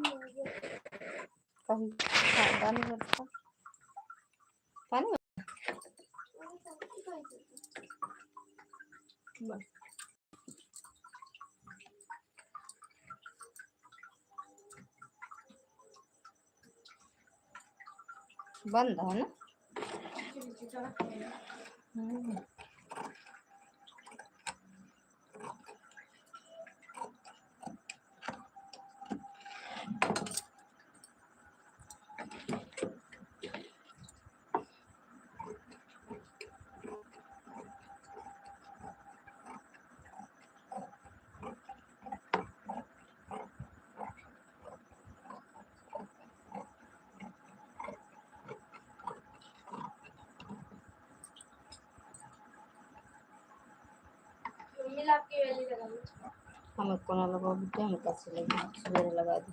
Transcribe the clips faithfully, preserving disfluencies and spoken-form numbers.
कहीं पानी बरसता। पानी बरसता। बंद है ना? हम्म। हम कोना लगाओ बेटे, हम कैसे लगे, सवेरे लगा दी।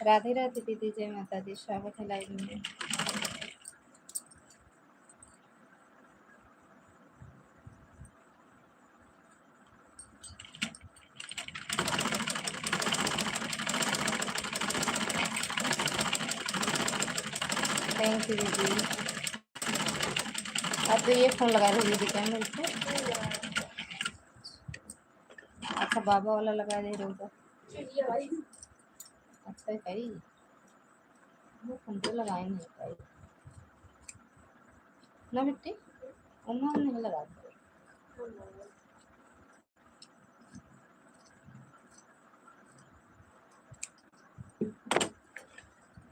राधे राधे दीदी, जय माता दी, स्वागत है live में। Thank you दीदी। अब तो ये फोन लगा रही दीदी, क्या मिलते? अच्छा, बाबा वाला लगा दे रहे हो तो। अच्छा है भाई, वो फोन तो लगाए नहीं भाई ना बेटी, उन्होंने नहीं लगा दिया।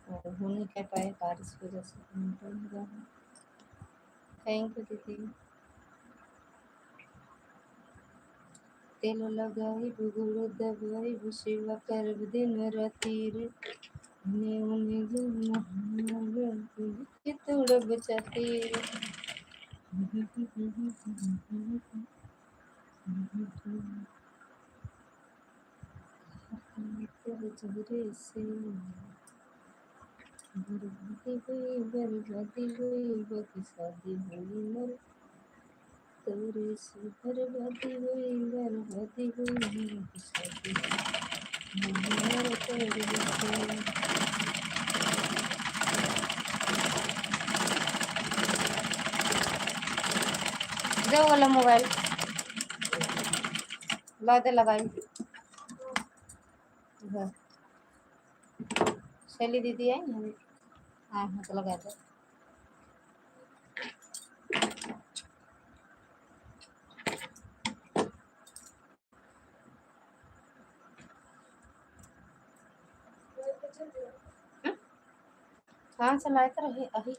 और हो नहीं कर पाए, बारिश की वजह से नहीं हो रहा है। Thank you दीदी। तेल लगाई, गुड़ दबाई, सेवा करब दिन राती रे। ने उने जो महान के तोड़ब छाती रे। तोरे चेहरे से बर्बादी हुई, बर्बादी हुई, बाकी शादी हुई मोर। तोरे से बर्बादी हुई, बर्बादी हुई, बाकी शादी हुई मोर तोरे से। दे वाला मोबाइल। ला दे लगाई। इधर। शैली दीदी आई हैं? हाँ, हाँ, तो लगा दे। चलाए तो रहे अही।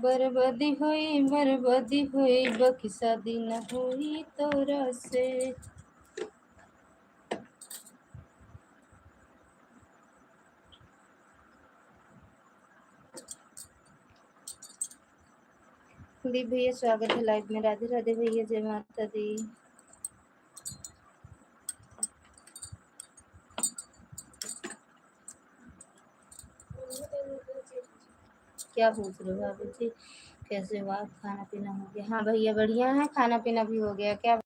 बर्बादी होई, बर्बादी होई, बाकी शादी न होई तोरा से। कुलदीप भैया, स्वागत है live में। राधे राधे भैया, जय माता दी। क्या पूछ रहे हो बाबू जी, कैसे हो आप? खाना पीना हो गया? हाँ भैया, बढ़िया है, खाना पीना भी हो गया। क्या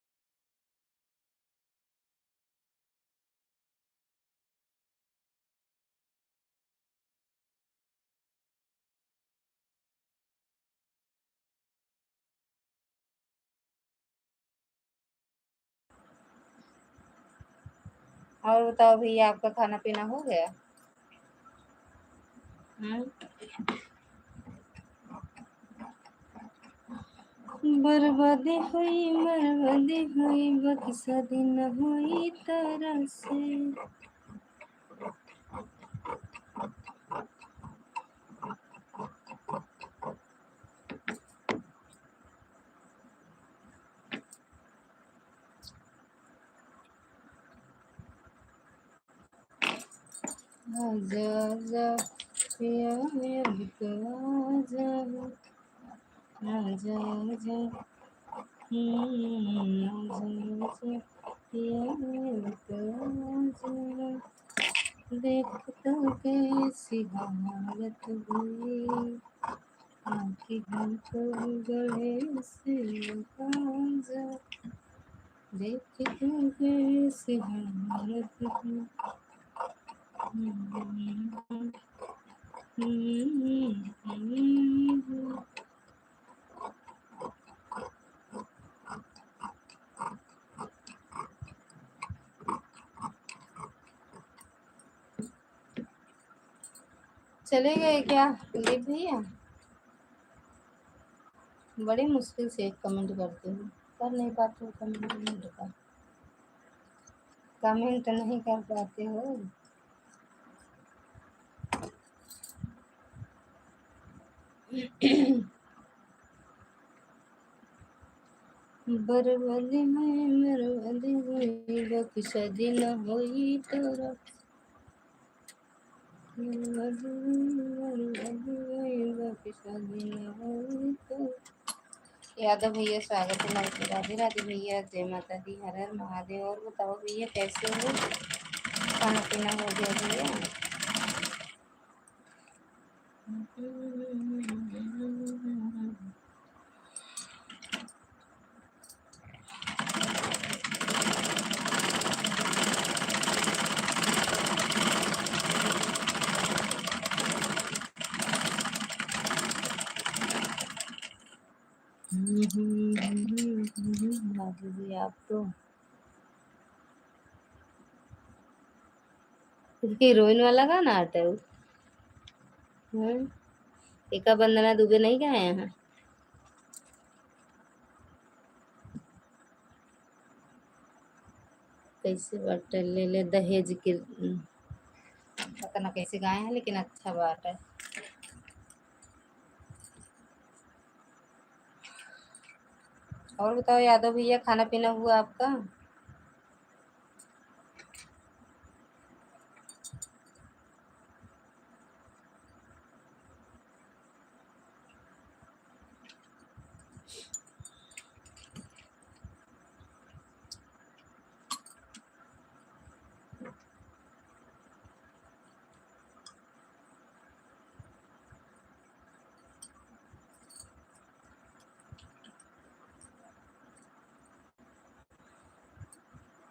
और बताओ भैया, आपका खाना पीना हो गया? हम्म? बर्बादी हुई, बर्बादी हुई, बाकी शादी न हुई तोरा से। आजा, आजा, पिया, अब तो आजा। आजा, आजा, हम्म, आजा, आजा, पिया, अब तो आजा। देख तो कैसी हालत हुई, आके हमको गले से लगा जा। देख तो कैसी हालत हुई। चले गए क्या कुलदीप भैया? बड़ी मुश्किल से एक comment करते हो, कर नहीं पाते हो comment, comment का, comment नहीं कर पाते हो। बर्बादी में बर्बादी हुई, बाकी शादी न होई तोरा। बर्बादी में बर्बादी हुई, बाकी शादी न होई तोरा। यादव भैया, स्वागत है live में। राधे राधे भैया, जय माता दी, हर हर महादेव। और बताओ भैया, कैसे हो? खाना पीना हो गया भैया? बाबूजी, आप तो हीरोइन वाला गाना आता है वो। हम्म, एका वंदना दुबे नहीं गाए हैं? कैसे बाटे, ले ले दहेज के, हम्म, पता ना कैसे गाए हैं, लेकिन अच्छा बाटे। और बताओ यादव भैया, खाना पीना हुआ आपका?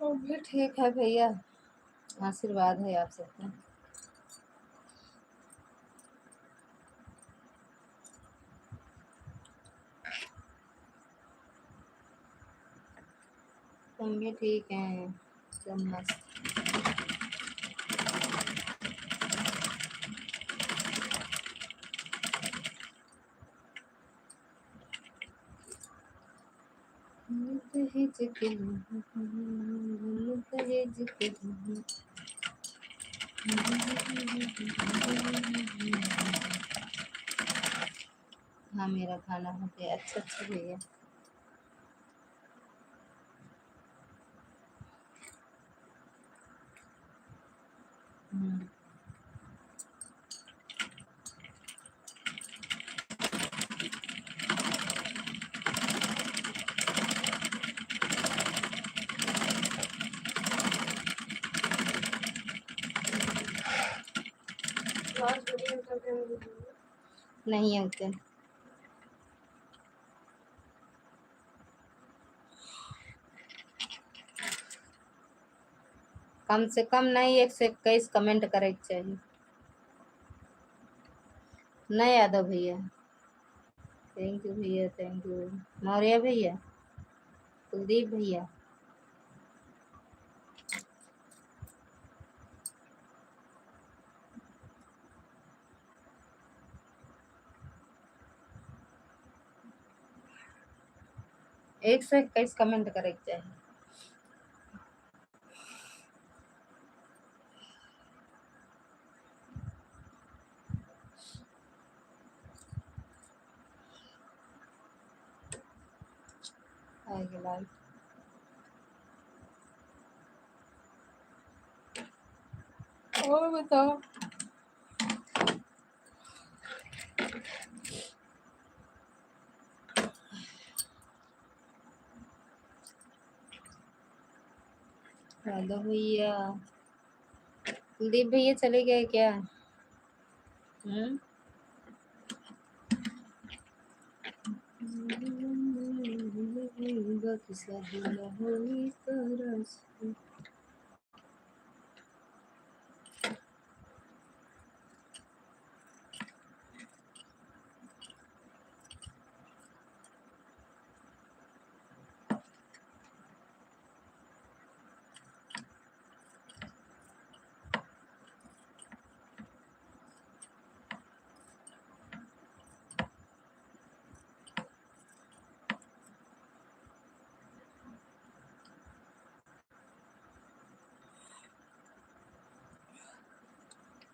वो भी ठीक है भैया, आशीर्वाद है आप सबका। हम भी ठीक हैं, सब मस्त। दहेज के, दहेज के। हाँ, मेरा खाना हो गया। अच्छा, अच्छा भैया। हम्म। नहीं अंकल। कम से कम नहीं, एक सौ इक्कीस comment करे के चाहिए। नहीं यादव भैया, thank you भैया, thank you। मौर्य भैया, कुलदीप भैया, एक सौ इक्कीस comment करे के चाहिए। आइ गेलै। और बताओ। हेलो भैया, कुलदीप भैया चले गए क्या? हम्म?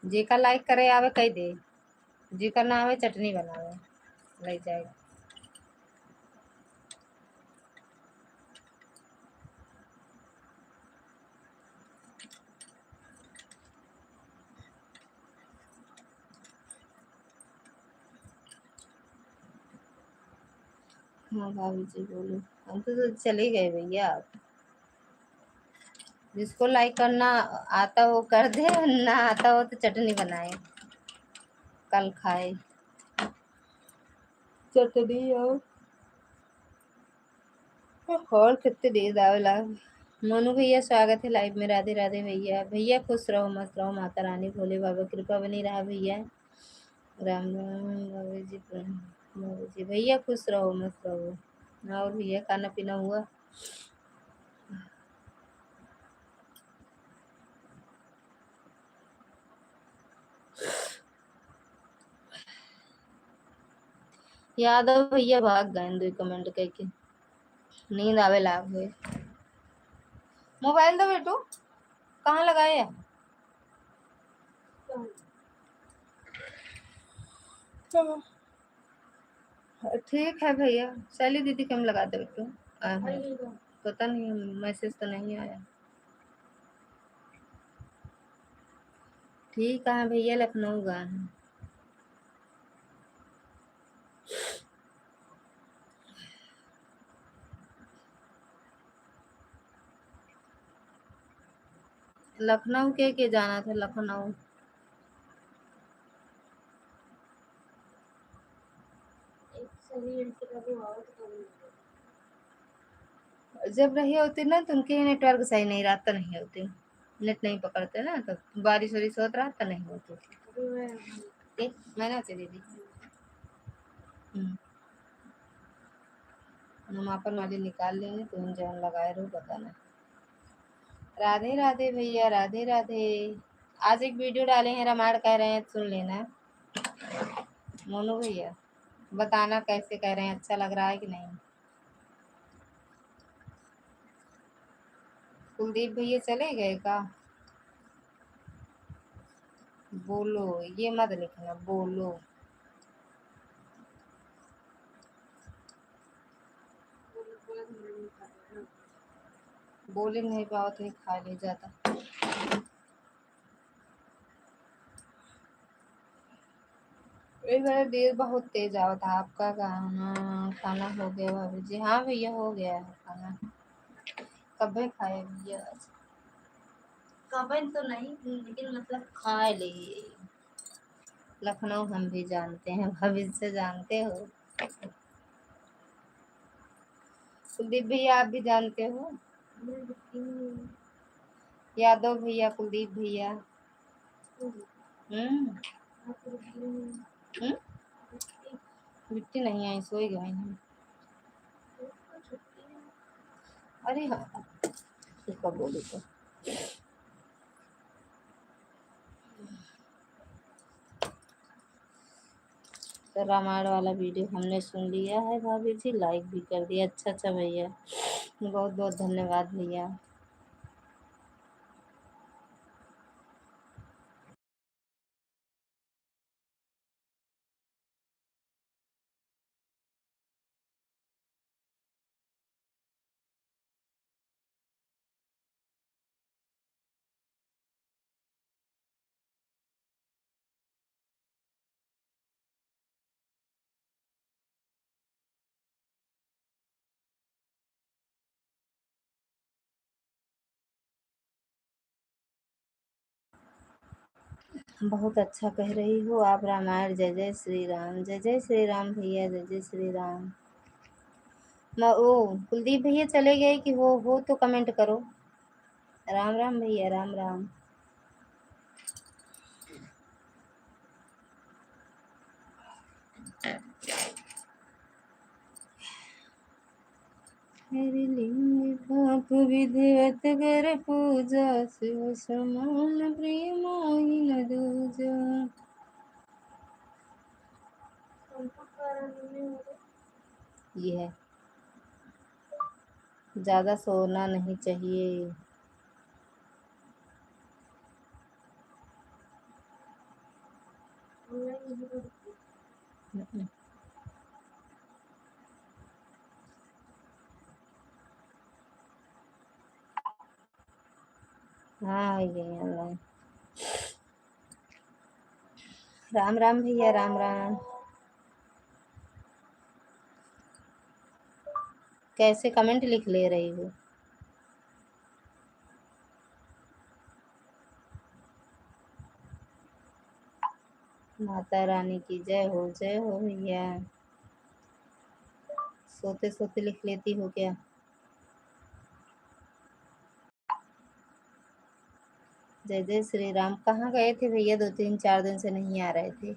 जेका like करे आवे कह दे, जेका ना आवे चटनी बनावे, ले जाए। हाँ भाभी जी बोलो, हम तो, तो चले गए भैया। आप जिसको like करना आता हो कर दे, ना आता हो तो चटनी बनाए, कल खाए चटनी। और और कितने देर आवेला। मोनू भैया स्वागत है live में। राधे राधे भैया। भैया खुश रहो, मस्त रहो, माता रानी भोले बाबा कृपा बनी रहा भैया। राम राम बाबा जी, प्रणाम बाबा जी। भैया खुश रहो, मस्त रहो। और भैया खाना पीना हुआ? यादव भैया भाग गए दुई comment कह के, नींद आवे लाग गए। मोबाइल दो बेटू, कहाँ लगाए है? ठीक है भैया, शैली दीदी के हम लगा दे बेटू। आ, हाँ। पता नहीं, message तो नहीं आया। ठीक है भैया, लखनऊ गए हैं। लखनऊ के, के जाना था लखनऊ? जब रही होती ना तो उनके ही network सही नहीं रहता, नहीं होती, net नहीं पकड़ते ना, तो बारिश वारिश होत रहता, नहीं होती। ए, मैंने उसे दे दी। हम्म। हम आपन वाली निकाल लेंगे, तुम जौन लगाए रहो बताना। राधे राधे भैया, राधे राधे। आज एक video डाले हैं, रामायण कह रहे हैं, सुन लेना। मोनू भैया, बताना कैसे कह रहे हैं, अच्छा लग रहा है कि नहीं? कुलदीप भैया चले गए का? बोलो, ये मत लिखना, बोलो। बोली नहीं पावत है, खा ले जाता। इस बार देर बहुत तेज आवत है आपका गाना। खाना हो गया भाभी जी? हाँ भैया, हो गया है खाना। कबे खाए भैया? कबे तो नहीं, लेकिन मतलब खाए ले। लखनऊ हम भी जानते हैं, भविष्य जानते हो। कुलदीप भैया, आप भी जानते हो? यादव भैया, कुलदीप भैया। हम्म। हम्म? बिट्टी नहीं आई, सोई गई हैं। अरे हाँ, ठीक है, बोली तो। तो रामायण वाला वीडियो हमने सुन लिया है भाभी जी, लाइक भी कर दिया। अच्छा, अच्छा भैया, बहुत बहुत धन्यवाद भैया। बहुत अच्छा कह रही हो आप रामायण। जय जय श्री राम, जय जय श्री राम भैया, जय जय श्री राम। म-, ओ, कुलदीप भैया चले गए कि हो, हो तो comment करो। राम राम भैया, राम राम। हरि लिंग पाप विधिवत कर पूजा, शिव समान प्रिय माहि न दूजा। ये है, ज्यादा सोना नहीं चाहिए। हम्म। हाँ, ये online। राम राम भैया, राम राम। कैसे comment लिख ले रही हो? माता रानी की जय हो, जय हो भैया। सोते सोते लिख लेती हो क्या? जय जय श्री राम। कहाँ गए थे भैया? दो तीन चार दिन से नहीं आ रहे थे।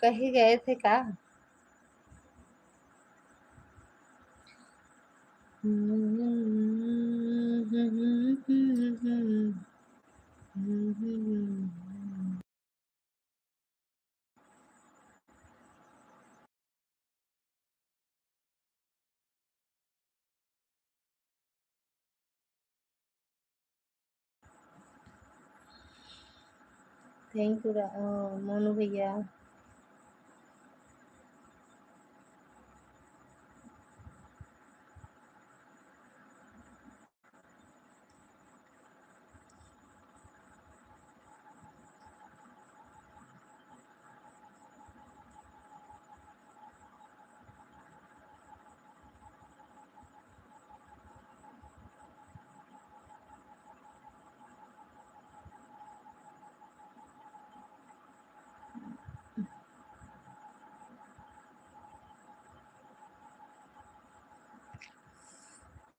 कहीं गए थे का? Thank you रा-, अ, मोनू भैया।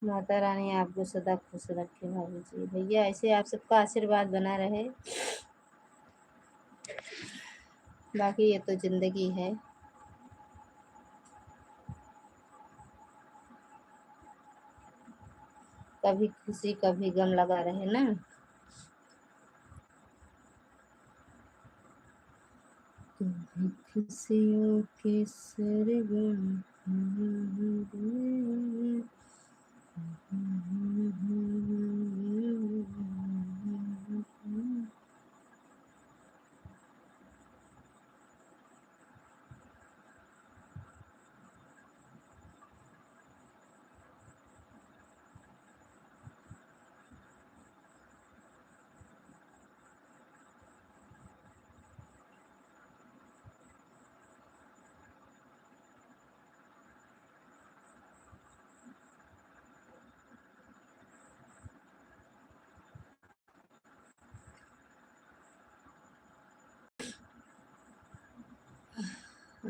माता रानी आपको सदा खुश रखे भाभी जी। भैया, ऐसे आप सबका आशीर्वाद बना रहे। बाकी ये तो जिंदगी है, कभी खुशी कभी गम लगा रहे ना। कभी खुशियों के सरगम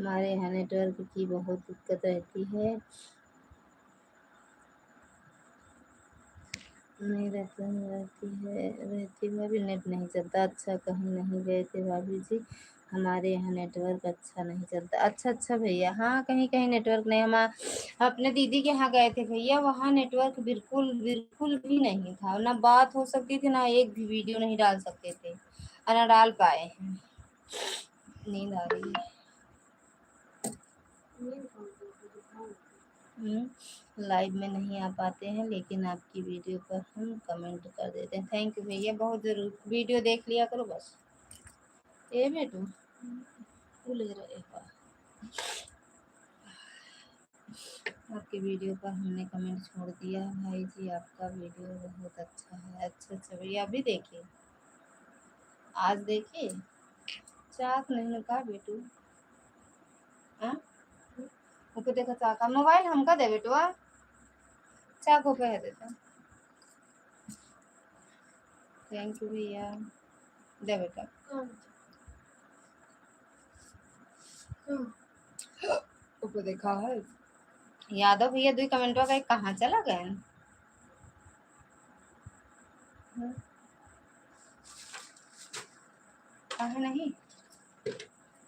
हमारे यहाँ network की बहुत दिक्कत रहती है। नहीं रहता है, रहती है, रहती है, अभी net नहीं चलता। अच्छा, कहीं नहीं गए थे भाभी जी, हमारे यहाँ network अच्छा नहीं चलता। अच्छा, अच्छा भैया, हाँ, कहीं, कहीं network नहीं। हम अपने दीदी के यहाँ गए थे भैया, वहाँ network बिल्कुल, बिल्कुल भी नहीं था, ना बात हो सकती थी, ना एक भी video नहीं डाल सकते थे, और ना डाल पाए हैं। नींद आ रही है। हम्म, live में नहीं आ पाते हैं, लेकिन आपकी video पर हम comment कर देते हैं। Thank you भैया, बहुत ज़रूर video देख लिया करो बस। ए बेटू, तू ले रहे एक बार। आपके video पर हमने comment छोड़ दिया है भाई जी, आपका video बहुत अच्छा है। अच्छा, अच्छा भैया, अभी देखिए, आज देखिए, चाक नहीं का बेटू? हाँ? ऊपर देखो चाक, mobile हमका दे बेटुआ, चाक ऊपर है देता। Thank you भैया, दे बेटा। ऊपर देखा है। यादव भैया, दुई commentवा का कहाँ चला गए? हम्म। काहे नहीं?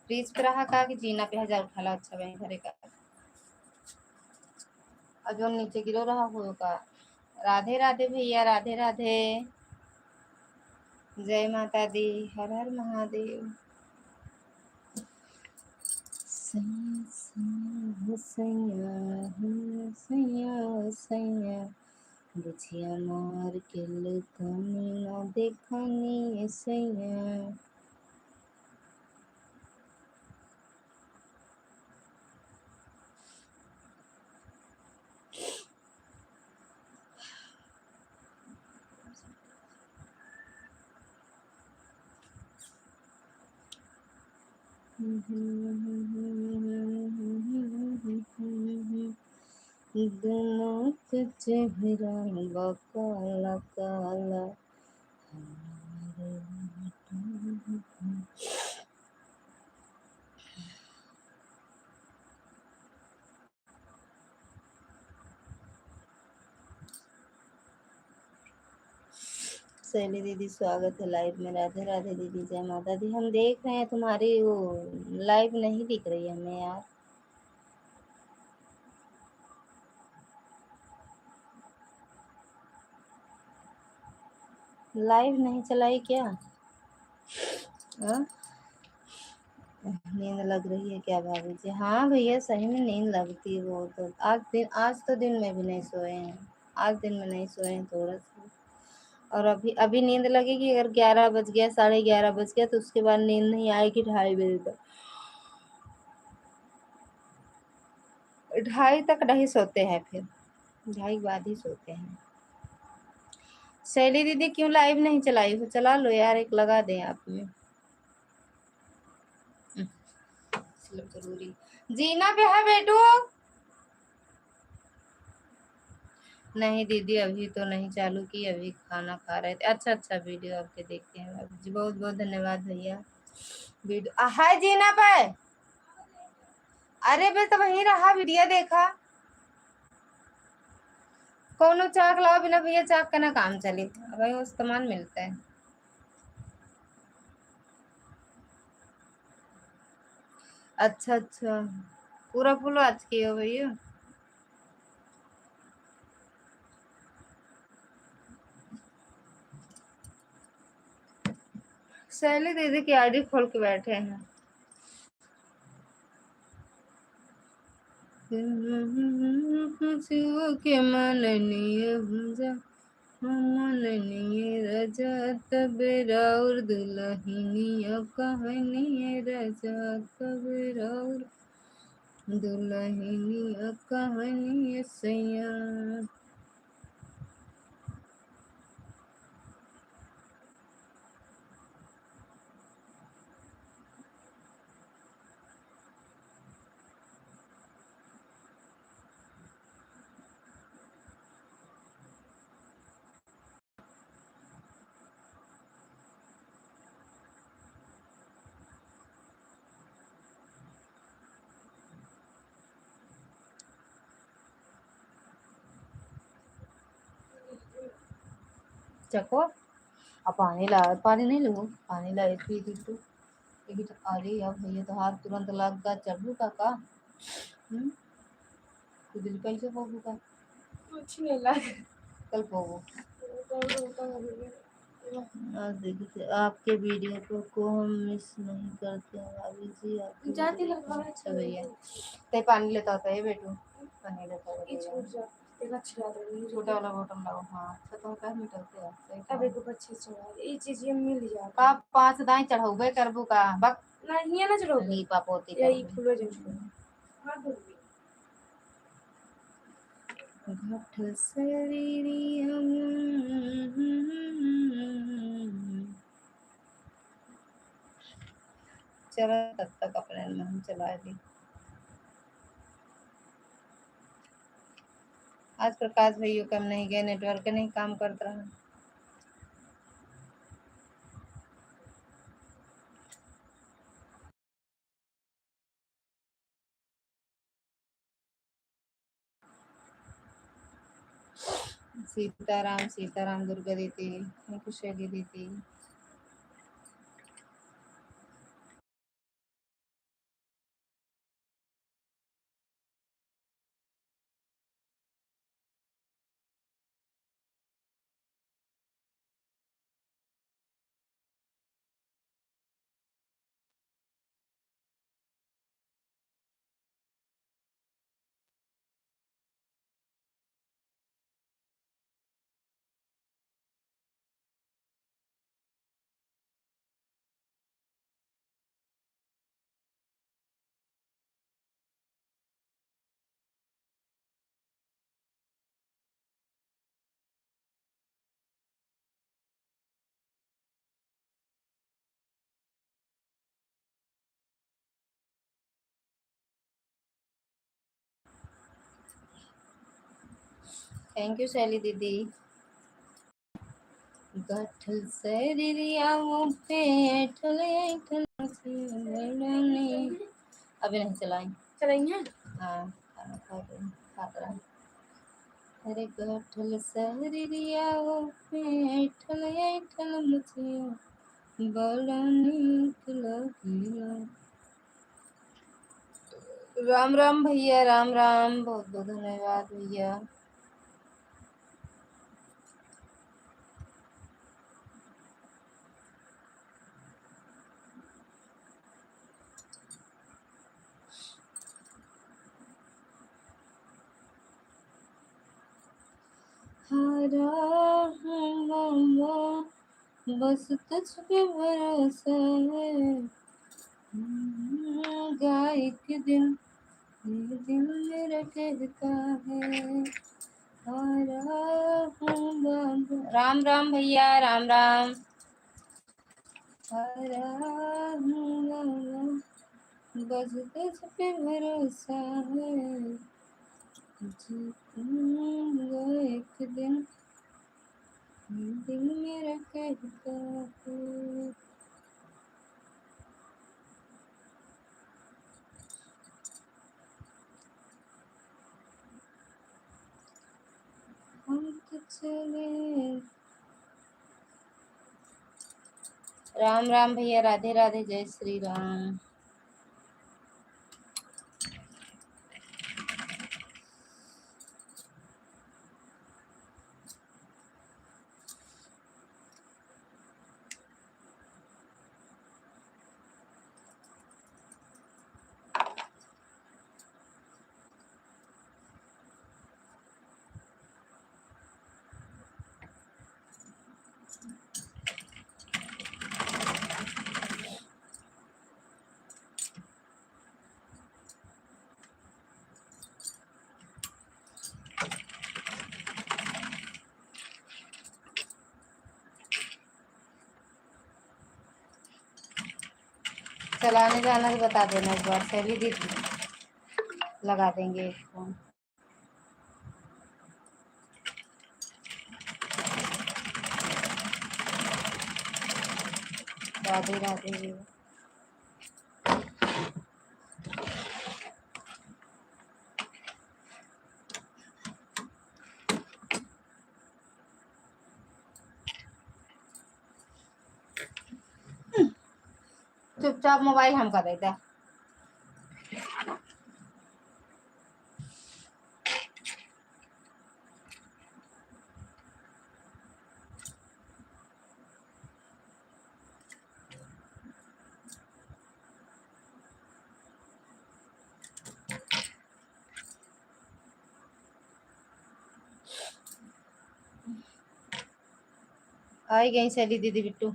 Reach पे रहा का कि जीना पे हजार उठाला, अच्छा बहन घरे का। और जो नीचे गिरो रहा हो का। राधे राधे भैया, राधे राधे। जय माता दी, हर हर महादेव। सैया, सैया, हो सैया, हो सैया, सैया। बिछिया मार के लुकानी ना देखानी ए सैया। दोनों के चेहरा बा काला काला। शैली दीदी, स्वागत है live में। राधे राधे दीदी, जय माता दी। हम देख रहे हैं तुम्हारी वो live नहीं दिख रही है हमें यार। Live नहीं चलाई क्या? हाँ? नींद लग रही है क्या भाभी जी? हाँ भैया, सही में नींद लगती है वो तो। आज दिन, आज तो दिन में भी नहीं सोए हैं, आज दिन में नहीं सोए हैं थोड़ा सा। और अभी, अभी नींद लगेगी अगर ग्यारह बज गया, साढ़े ग्यारह बज गया, तो उसके बाद नींद नहीं आएगी ढाई बजे तक। ढाई तक नहीं सोते हैं, फिर ढाई के बाद ही सोते हैं। शैली दीदी, क्यों live नहीं चलाई हो? चला लो यार, एक लगा दें आप में। हम्म, मतलब जरूरी। जीना पे है बेटू? नहीं दीदी, अभी तो नहीं चालू की, अभी खाना खा रहे थे। अच्छा, अच्छा, video आपके देखते हैं भाभी जी। बहुत बहुत धन्यवाद भैया। Video, आ, हाय जीना पे। अरे बे, तो वहीं रहा, video देखा। कौनो चाक लाओ, बिना भैया चाक के ना काम चले। अब वही वो सामान मिलता है। अच्छा, अच्छा, पूरा full आज की हो भैया। शैली दीदी की ID खोल के बैठे हैं। के मननिया भुजा, मननिया राजा, तबे राउर दुलहिनिया कहनिया राजा, तबे राउर दुलहिनिया कहनिया सैया। चको, आ पानी ला, पानी नहीं लेबू, पानी ला, एक पी दी तू। एक तो, अरे यार भैया, तो हाथ तुरंत लग गा, चढ़ू का का? हम्म? तू दिल कैसे होबू का? कुछ नहीं लग। कल होबू। आज देखिए, आपके वीडियो को, को हम मिस नहीं करते हैं भाभी जी, आपके जाती वीडियो को। अच्छा भैया, ते पानी लेता होता है बेटू, पानी लेता होता है। छोटा वाला बोतल लाओ। हाँ, अच्छा, तो काहे में चलते हैं? सही तब कहा। एक ऊपर छह सौ है। ई चीज ये मिल जाता। का पाँच दाई चढ़ौबे करबू का? बक। ना, हियाँ ना चढ़ौबे। लीपा पोती यही करबू। फूलो जो छुड़ो। हाँ, बोल। घट शरीरिया। चलो, तब तक अपने में हम चला ली। आज प्रकाश भैया कम नहीं गए, network नहीं काम करत रहा। सीताराम, सीताराम, दुर्गा दीदी, कुशली दीदी। Thank you शैली दीदी। गठल शरीरिया वो पे ऐठल ऐठल मछली बड़नी। अबे नहीं चलाई। चलाइए। हाँ, खाना खा के खात रहा। अरे गठल शरीरिया वो पे ऐठल ऐठल मछली बड़ा नीक लगिला। राम राम भैया, राम राम, बहुत बहुत धन्यवाद भैया। हारा हूँ बाबा, बस तुझ पे भरोसा है। हम्म, गा एक दिन, ये दिल मेरा कहता है, हारा हूँ बाबा। राम राम भैया, राम राम। हारा हूँ बाबा, बस तुझ पे भरोसा है, जीतूंगा एक दिन। दिल मेरा कहता है। हम तो चले। राम राम भैया, राधे राधे, जय श्री राम। चलाने जाना तो बता देना एक बार, सहेली दीदी लगा देंगे एक फोन। राधे राधे। तो अब मोबाइल हमका दे दे। आई गई सैली दीदी बिट्टू,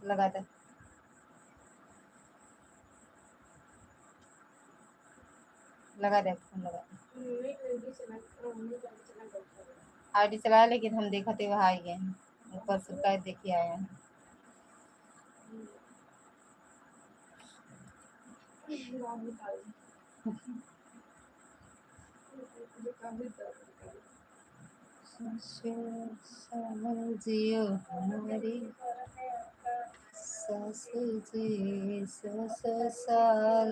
लगा दे, लगा दे, फोन लगा दे। आईडी चला, लेकिन हम देखा थे वहाँ आई गए हैं, ऊपर से काय देखिए आए हैं। ससुर साल जियो हमारी, ससुर जी, ससुर साल।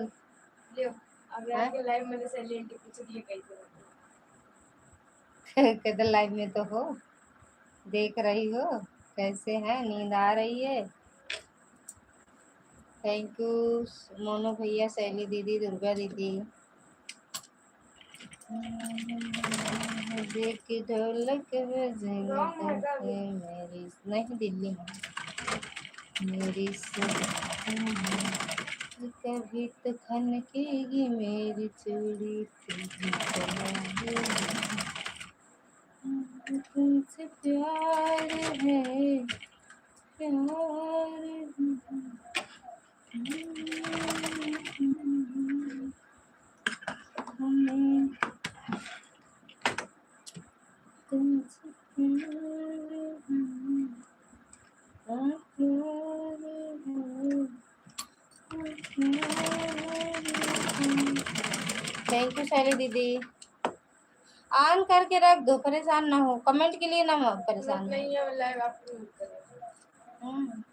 लियो, अब हैं? आपके लाइव में से लेंटी पूछ दिए कैसे बता। कहते लाइव में तो हो, देख रही हो कैसे हैं, नींद आ रही है। Thank you मोनू भैया, सैली दीदी, दुर्गा दीदी। देख के ढोलक बजने लगे मेरी, नहीं, दिल्ली में। मेरी सुन, कभी तो खनकेगी मेरी चूड़ी, तुझे पहनाऊंगी। तुमसे प्यार है, प्यार है। Thank you शैली दीदी। On करके रख दो, परेशान ना हो, comment के लिए ना हो परेशान। नहीं है, live आप लोग करें। हम्म।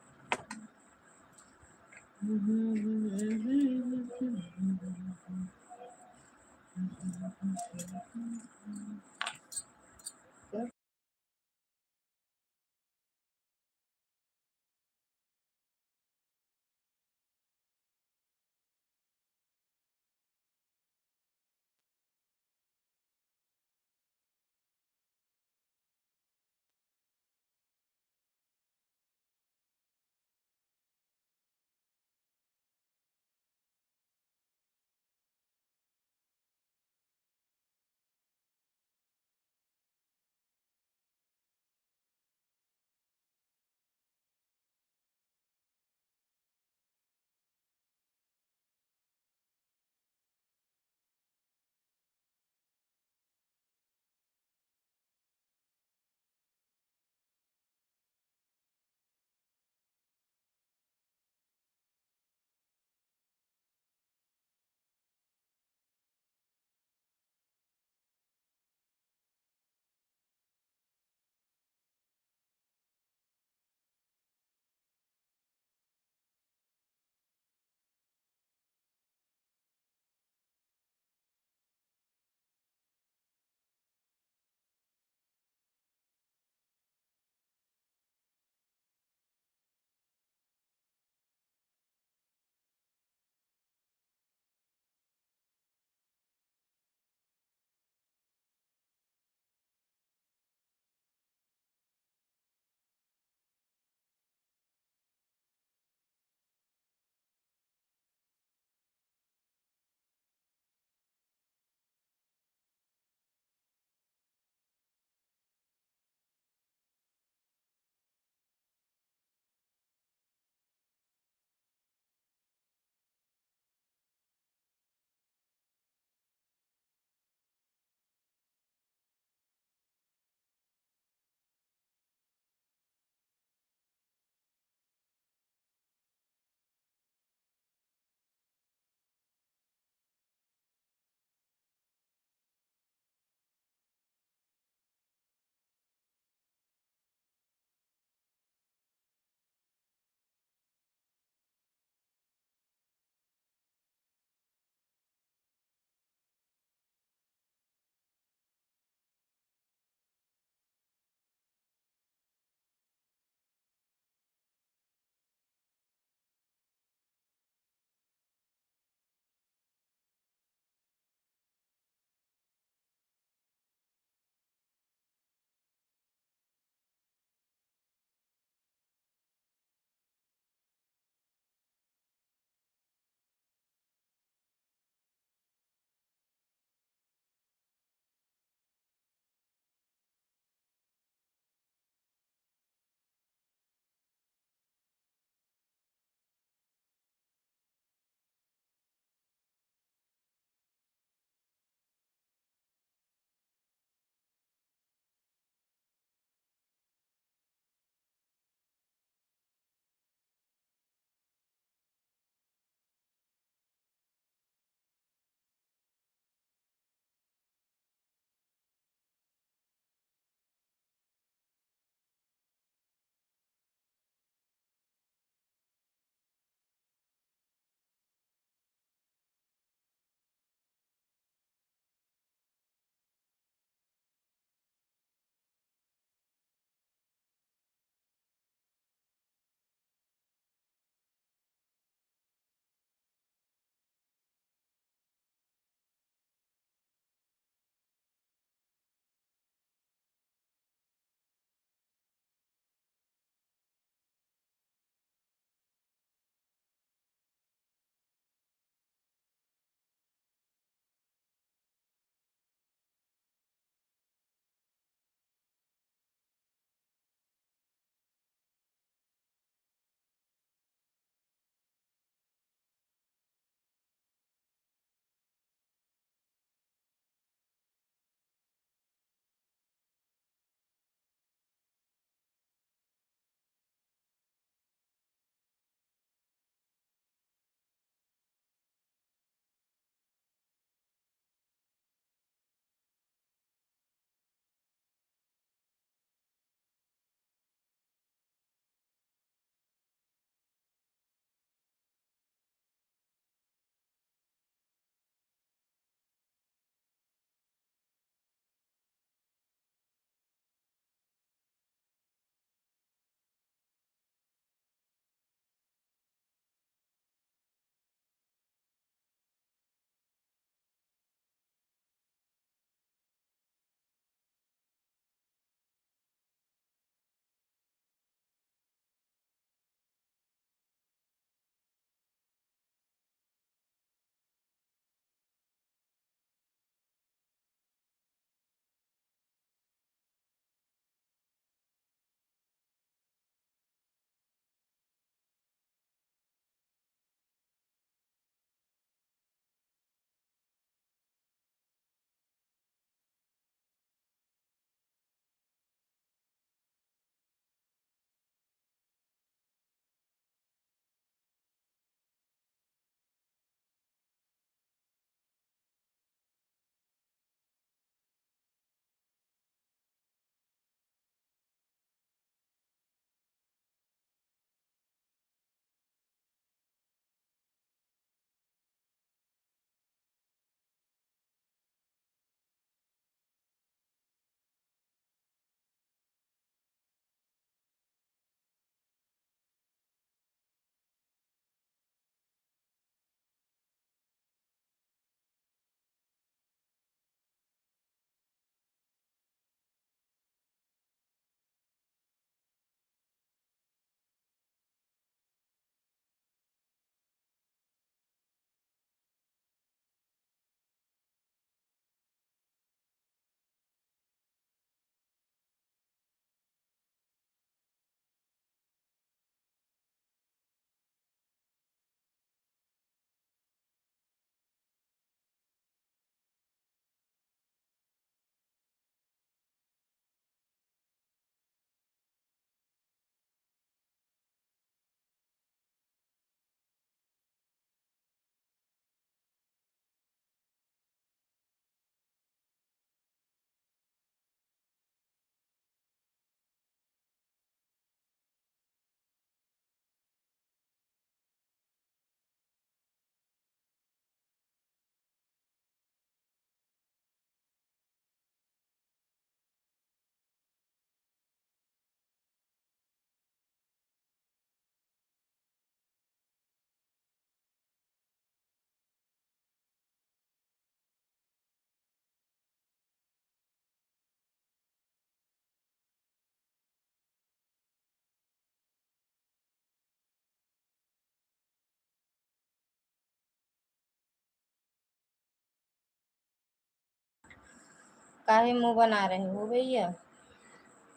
काहे मुंह बना रहे हो भैया?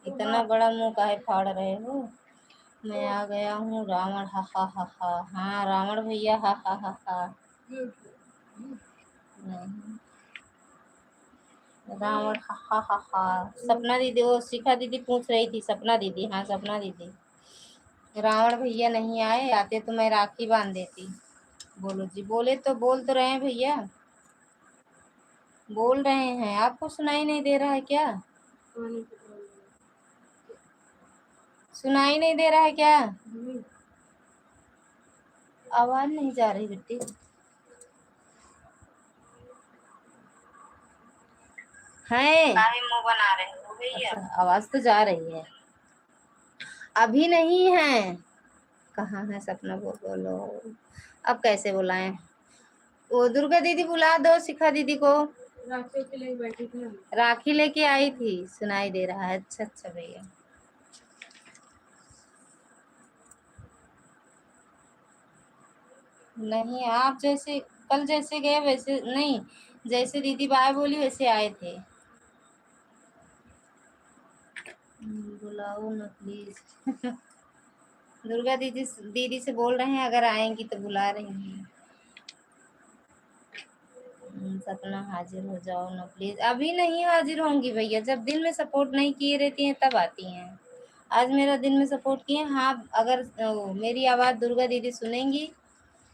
इतना बड़ा मुंह काहे फाड़ रहे हो? मैं आ गया हूँ रावण, हा, हा, हा, हा। हाँ, रावण भैया, हा, हा, हा, हा। नहीं। रावण, हा, हा, हा, हा। सपना दीदी, वो शिखा दीदी पूछ रही थी, सपना दीदी, हाँ, सपना दीदी। रावण भैया नहीं आए, आते तो मैं राखी बांध देती। बोलो जी, बोले तो, बोल तो रहे हैं भैया, बोल रहे हैं, आपको सुनाई नहीं दे रहा है क्या? सुनाई नहीं दे रहा है क्या? आवाज नहीं जा रही बिट्टी। हैं? काहे मुंह बना रहे हो भैया? अच्छा, आवाज तो जा रही है। अभी नहीं है। कहाँ है सपना? वो बोलो, अब कैसे बुलाएं? वो दुर्गा दीदी बुला दो शिखा दीदी को। राखी के लिए बैठी थी ना। राखी लेके आई थी, सुनाई दे रहा है। अच्छा, अच्छा भैया। नहीं, आप जैसे, कल जैसे गए वैसे नहीं, जैसे दीदी बाय बोली वैसे आए थे। हम्म, बुलाओ ना प्लीज। दुर्गा दीदी, दीदी से बोल रहे हैं, अगर आएंगी तो बुला रही हैं। हम्म, सपना हाजिर हो जाओ ना प्लीज। अभी नहीं हाजिर होंगी भैया, जब दिन में सपोर्ट नहीं किए रहती हैं तब आती हैं। आज मेरा दिन में सपोर्ट किए हैं। हाँ, अगर, ओ, मेरी आवाज़ दुर्गा दीदी सुनेंगी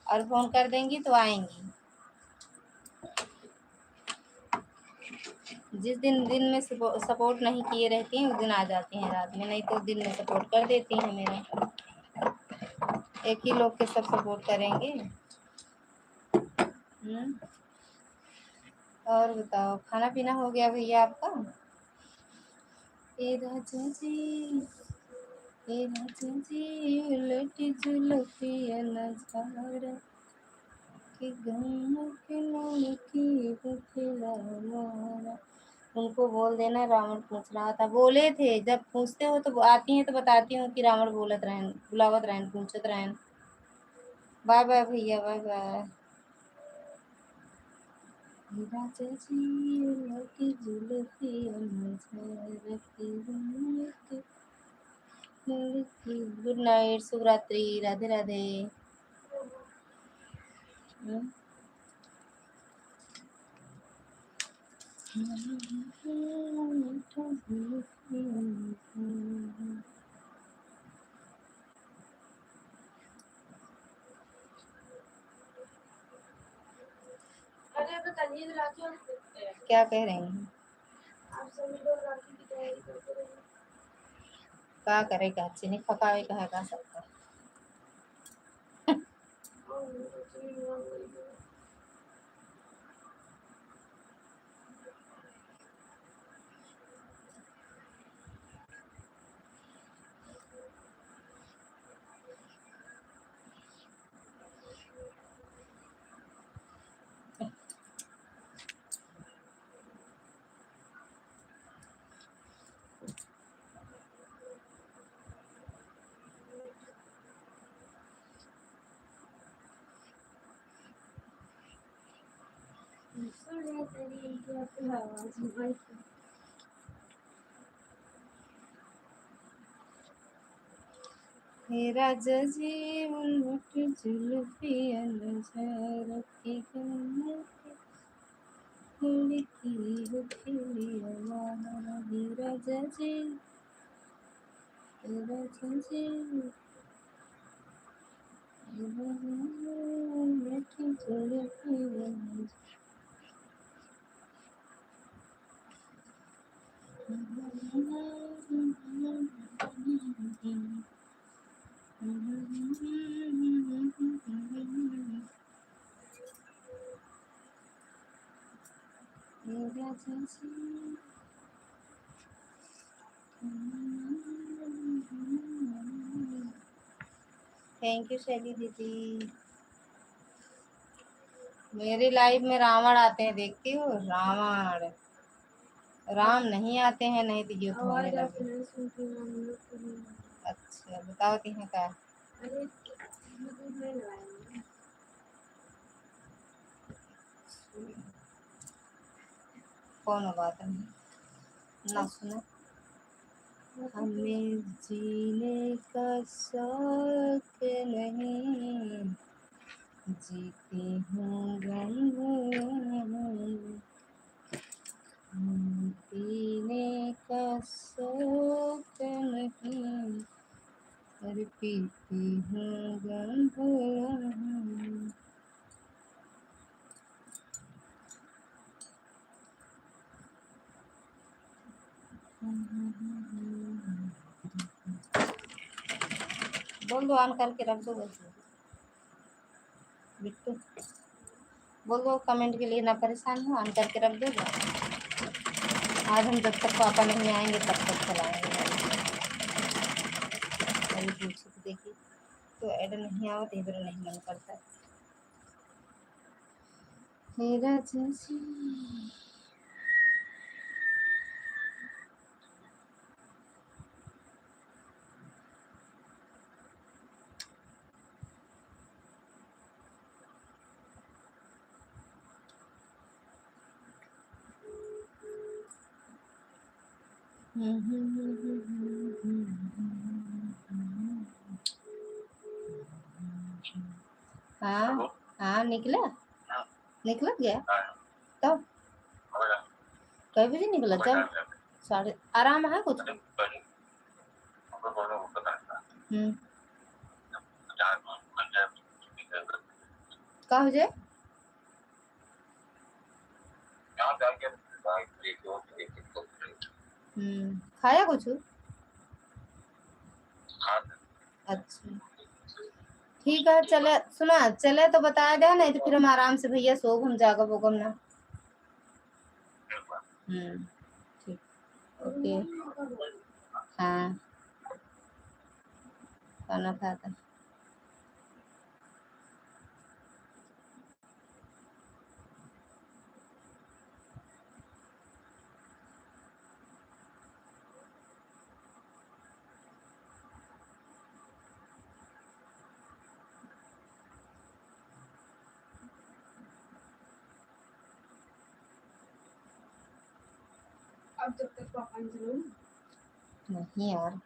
और फ़ोन कर देंगी तो आएंगी। जिस दिन दिन में सपो-, सपोर्ट नहीं किए रहती हैं, उस दिन आ जाती हैं रात में, नहीं तो दिन में सपोर्ट कर देती हैं मेरा। एक ही लोग के सब सपोर्ट करेंगे। हम्म। और बताओ, खाना पीना हो गया भैया आपका? ए राजा जी, ए राजा जी, उलटी जुलफिया नजारा, कि गम के लड़की बखेला मारा। उनको बोल देना, रावण पूछ रहा था। बोले थे, जब पूछते हो तो आती हैं तो बताती हूँ कि रावण बोलत रहन, बुलावत रहन, पूछत रहन। बाय बाय भैया, बाय बाय। राजा जी, लौटी जुल्फी अनसार के रंग के लड़की। गुड नाइट, शुभ रात्रि, राधे राधे। हम्म। अरे, अबे तनी राखी हम देखते हैं। क्या कह रही हैं? आप सभी लोग राखी की तैयारी करते रहिए। का करे का, चीनी पकावे का है का सबका? हे राजा जी, उलट जुल्फिया नजर के गम के लड़की हो खेली आवारा। हे राजा जी, हे राजा जी, हे राजा जी, उलट जुल्फिया नजर। Thank you शैली दीदी। मेरे लाइव में रावण आते हैं, देखती हो? रावण, राम नहीं आते हैं, नहीं तो युद्ध होने लगे। अच्छा, बताओ ती हैं का? कोनो बात नहीं। ना सुना। हमें जीने का शौक नहीं, जीती हूँ गम भुला। हमें पीने का शौक नहीं, अरे पीती हूँ गम भुला। बोल दो, on करके रख दो वैसे। बिट्टू, बोल दो, comment के लिए ना परेशान हो, on करके रख दो। आज हम जब तक पापा नहीं आएंगे, तब तक चलाएंगे। अभी पूछी तो देखी, तो ऐड नहीं आवत, ये बेरा नहीं मन करता। हे राजा जी। हाँ, हेलो। हाँ, निकला? हाँ। निकलत गया? हाँ। तब? हो गया। कै बजे निकलत? हो गया। जब साढ़े, आराम है कुछ? अरे, बजे। हमको बोलो, वो पता नहीं। हम्म। चार पाँच घंटे। का हो जाए? हम्म, खाया कुछ? अच्छा, ठीक है, चले, सुना, चले तो बताया दे, नहीं तो फिर हम आराम से भैया सोब, हम जागब ओगब ना। हम्म, ठीक, ओके, हाँ, खाना खाता। अब जब तक पापा नहीं चलो। नहीं यार।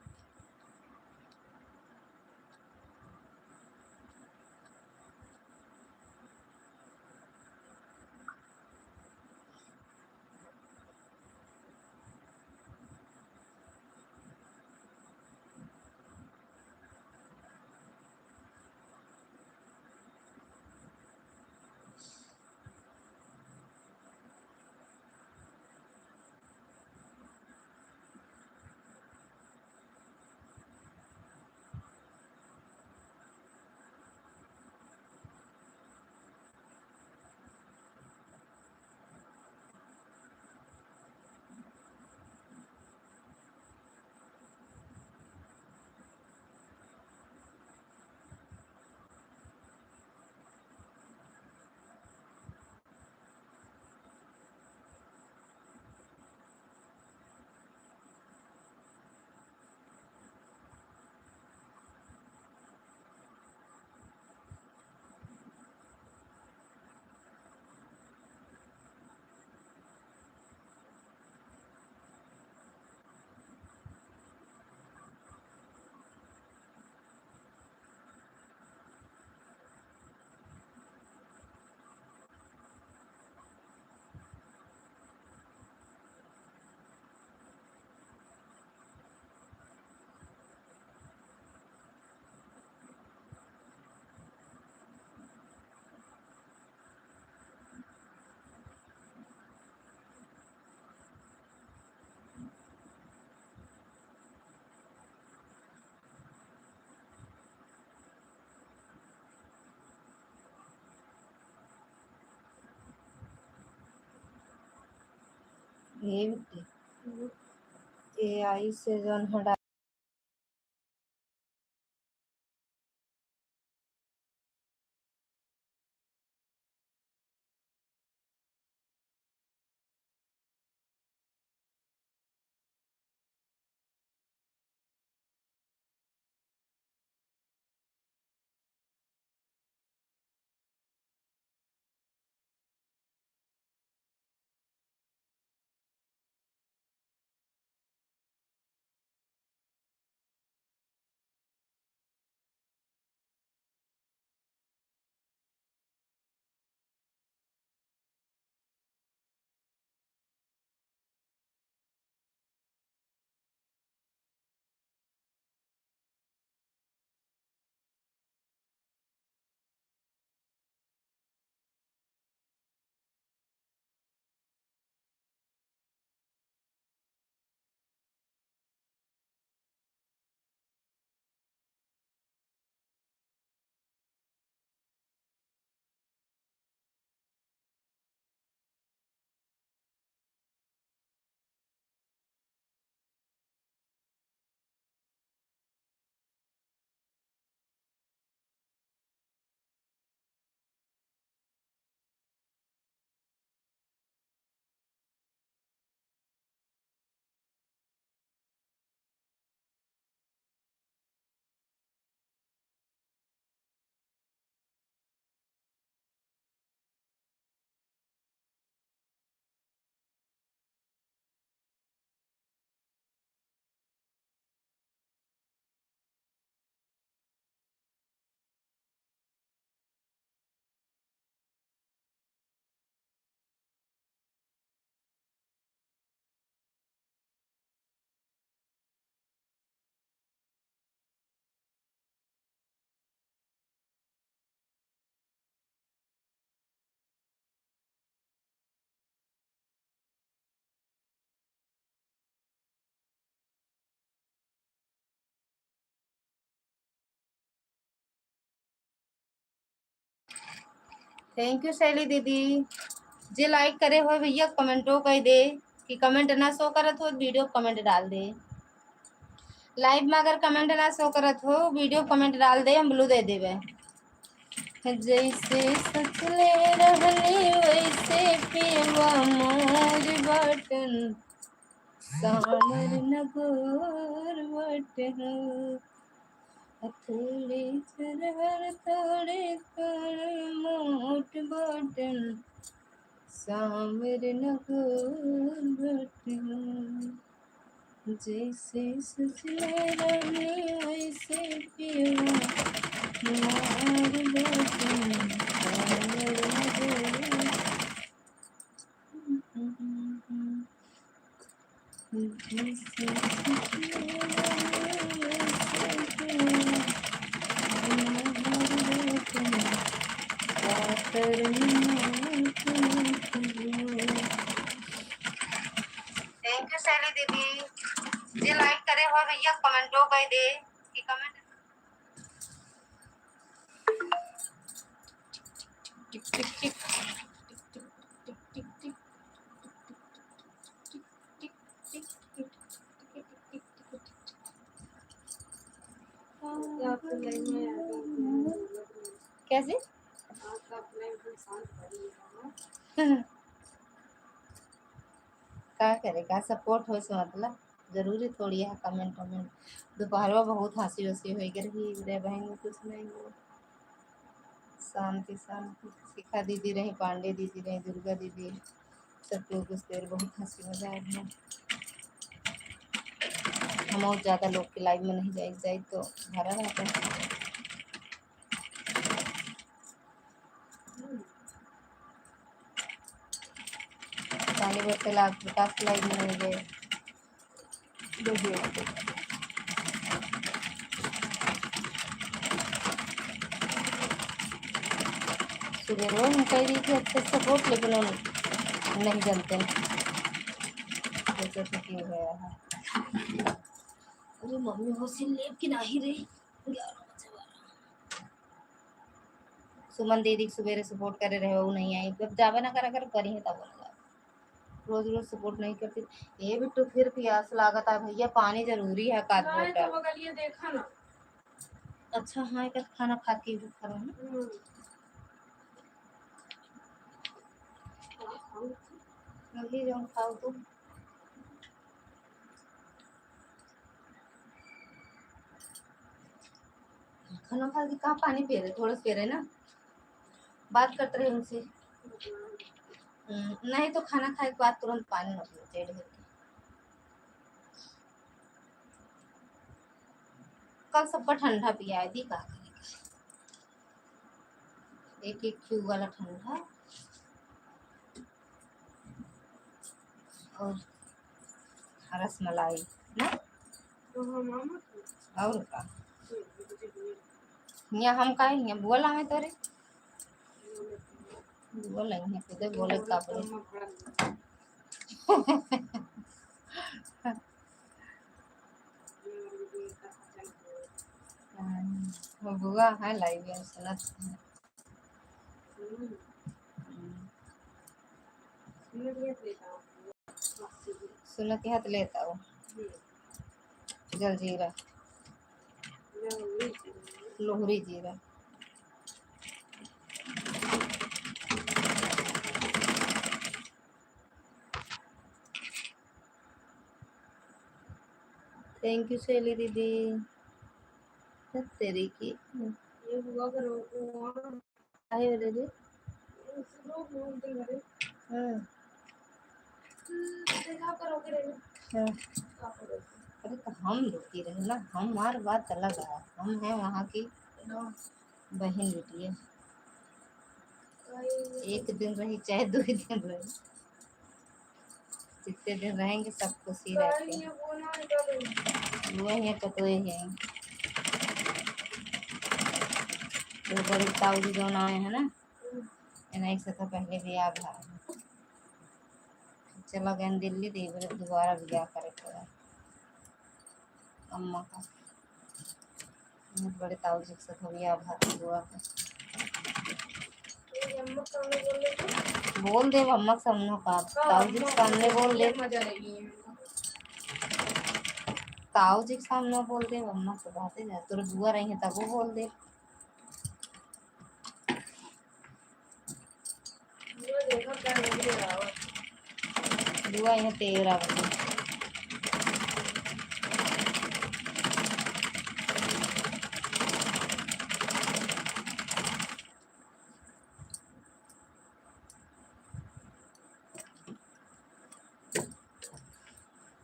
ये बिट्टी, AI से जौन हटा Thank you शैली दीदी। जे like करे हो भैया कमेंटो कर दे कि comment ना show करत हो वीडियो comment डाल दे। Live में अगर comment ना show करत हो वीडियो comment डाल दे, हम blue दे देबे। जैसे सोचले रहनी वैसे पियवा मोर बाटन, सामर न गोर बाटे हो। थोड़े चरहर थोड़े थोड़े मोट बाटन, सामर न गोर बाटे हो। जैसे सोचले रहनी वैसे पियवा मोर बाटन, सामर न गोर। Thank you शैली दीदी। जे like करे हो भैया कमेंटो कर दे कि comment। टिक, टिक, टिक। टिक, टिक, टिक। कैसे? का करे, का support हो से मतलब? जरूरी थोड़ी है comment वमेंट। दोपहरवा बहुत हँसी वसी होई के रही, रे बहन में कुछ नहीं हो। शांति, शांति। शिखा दीदी रही, पांडे दीदी रही, दुर्गा दीदी, सब लोग उस देर बहुत हँसी मजा आए हैं। हम और ज़्यादा लोग के live में नहीं जाए, जाए तो भरा रहता है। पानी बोतल आप विकास लाई नहीं दे। देखिए। सुबह रोज हम कह रही थी अच्छे से support, लेकिन हम नहीं जानते हैं। सोचो तो क्यों गया है। अरे मम्मी हो सिल लेब कि नाही रे। ग्यारह बजे वाला। सुमन दीदी के सुबेरे support करे रहे, वो नहीं आई। जब जावे ना करा कर, करी है तब ना जावे। रोज रोज support नहीं करती। ये बिट्टू फिर प्यास लागत है भैया, पानी जरूरी है, काट नहीं तो बोतल। बगलिए देखा ना। अच्छा, हाँ, एक खाना खा के भी करो ना। हम्म। अभी जौन खाओ तुम। खाना खा के कहाँ पानी पिए रहे, थोड़ा सा पिए रहे ना, बात करते रहे उनसे। हम्म, नहीं तो खाना खाए के बाद तुरंत पानी न पिए, पेट भर के। कल सबका ठंडा पिया है, दी का करेगा। एक एक क्यूब वाला ठंडा और रसमलाई ना। और का? यहाँ हम का है, यहाँ बुआ लावे तोरे। बुआ लावे हैं, खुदे बोले का बोले। हाँ, वो बुआ है, live है, सुनत है। हम्म। सुनत है तो लेत आओ। जलजीरा। लोहरी जीरा। Thank you शैली दीदी। तेरी की। ये हुआ करो, वो काहे हो रे? हाँ। हाँ। अरे तो हम रुकी रहे ना, हमार बात अलग है, हम हैं वहाँ की बहन बिटिया। एक दिन रही चाहे दो दिन रही, जितने दिन रहेंगे सब खुशी रहते हैं। वो है पतोए हैं। तो बड़ी ताऊ जी जौन आए हैं ना, इन्हीं से तो पहले भी आ गया। चला गए दिल्ली, तो ये दोबारा बियाह करे के बा अम्मा का। बहुत बड़े ताऊ जी के साथ बियाह भा-, हुआ था। बोल दे अम्मा के सामने का, ताऊ जी के सामने बोल दे। ताऊ जी के सामने बोल दे, अम्मा से बातें जा, तोर बुआ रही है तब वो बोल दे। बुआ यहाँ तेरा बता।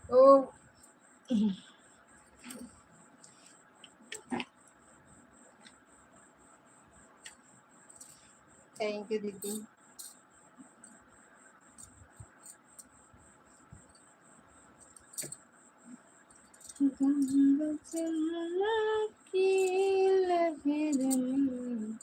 ओ। Thank you दीदी। गंगा जमुना की लहर में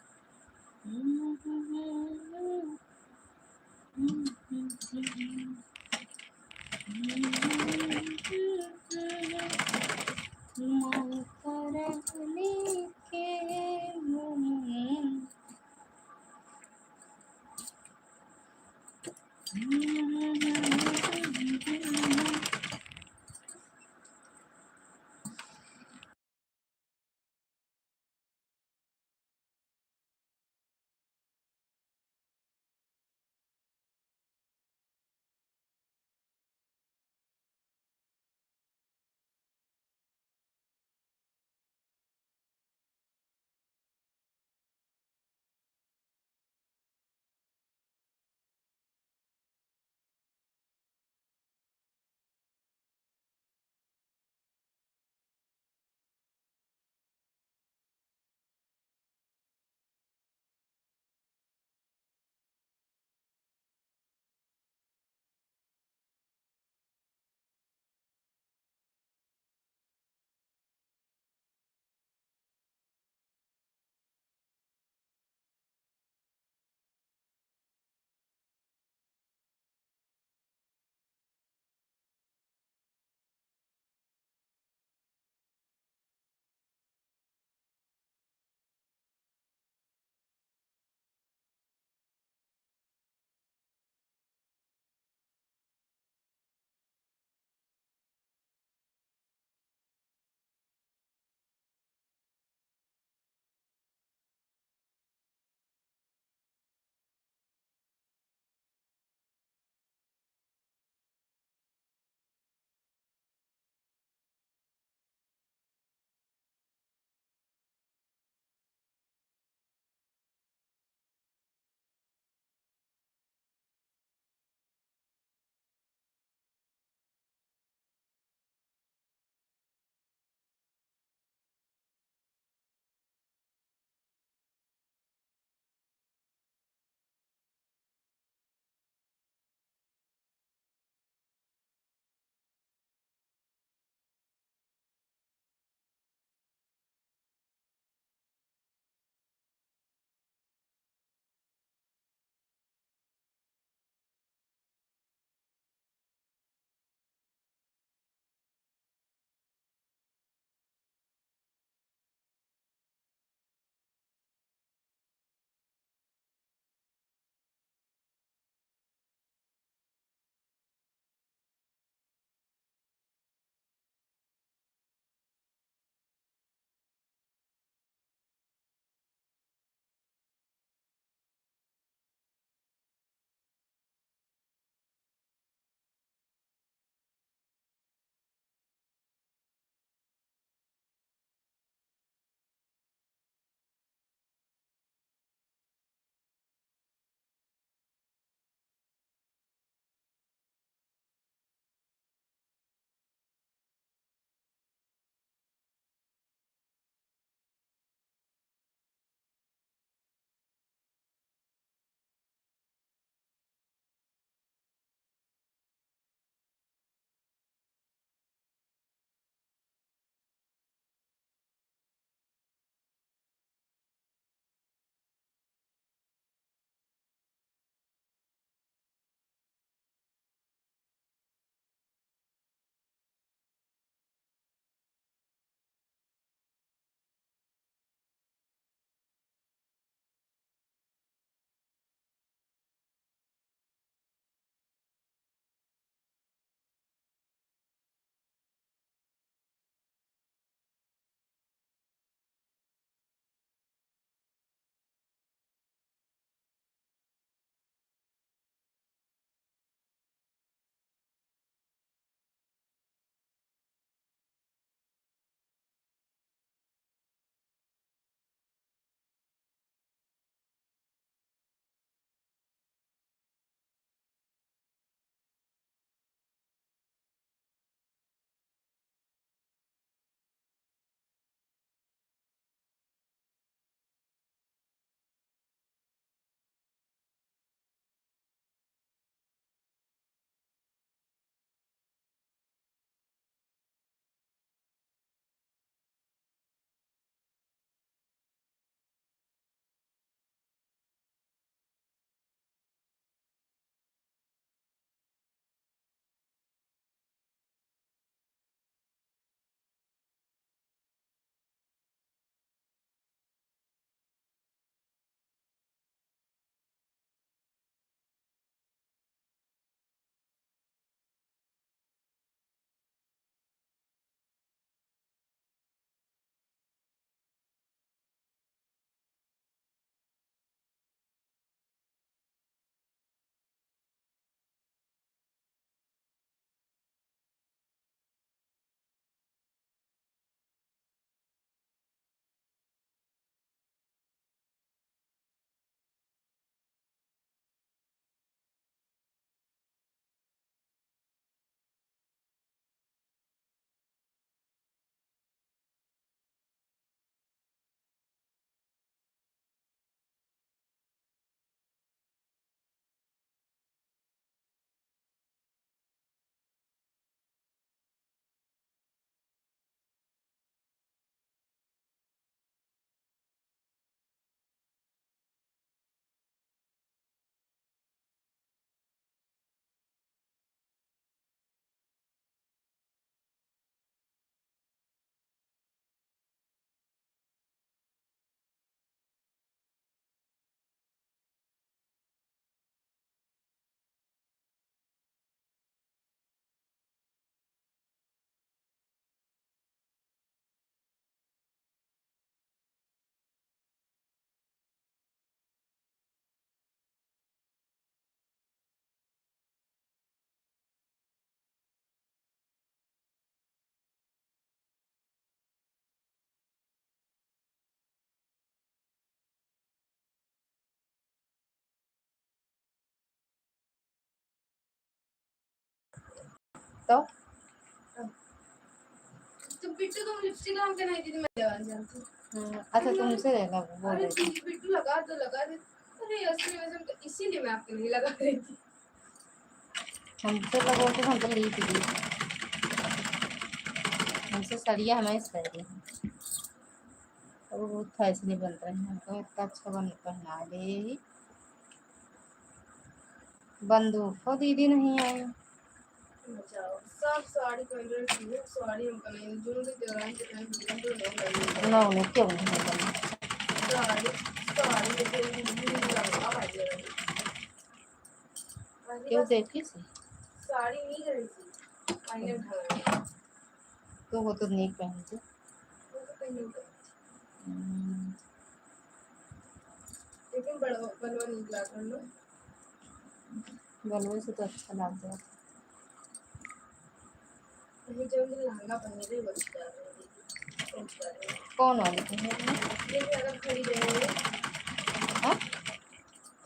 तो? तो बिट्टू, तुम लिपस्टिक लगा के नहीं दीदी, मैं लेवा जानती हूँ। हम्म, अच्छा, तुमसे रहना, बोल अरे रही थी। दीदी, बिट्टू लगा दो, लगा दे। अरे, असली में से इसीलिए मैं आपको नहीं लगा रही थी। हमसे लगो तो हम तो ली थी। हमसे सड़िया हमारे सड़ी। वो बहुत फैशनी बन रहे हैं, हमको इतना अच्छा बन, पहना ले। बंदूक हो दीदी नहीं आई। बताओ, सब साड़ी पहन रहे थे, साड़ी हमको नहीं, जून के त्योहार के टाइम पे बंदूक नहीं लगी। ना, उन्हें क्यों नहीं लगी? साड़ी, साड़ी में से लंबा भाई लगा। क्यों देखी सी? साड़ी नहीं रही थी, पहने ढंग। तो वो तो नहीं पहनती। वो तो पहने ढंग। हम्म। लेकिन बड़वा, बलवा नहीं लगा हम लोग। बलवा से तो अच्छा लग जाता। ये जो भी लहंगा पहने थे, वो अच्छा लग रहा है। कौन वाली पहने थे? ये भी अगर खरीदे हैं। हाँ?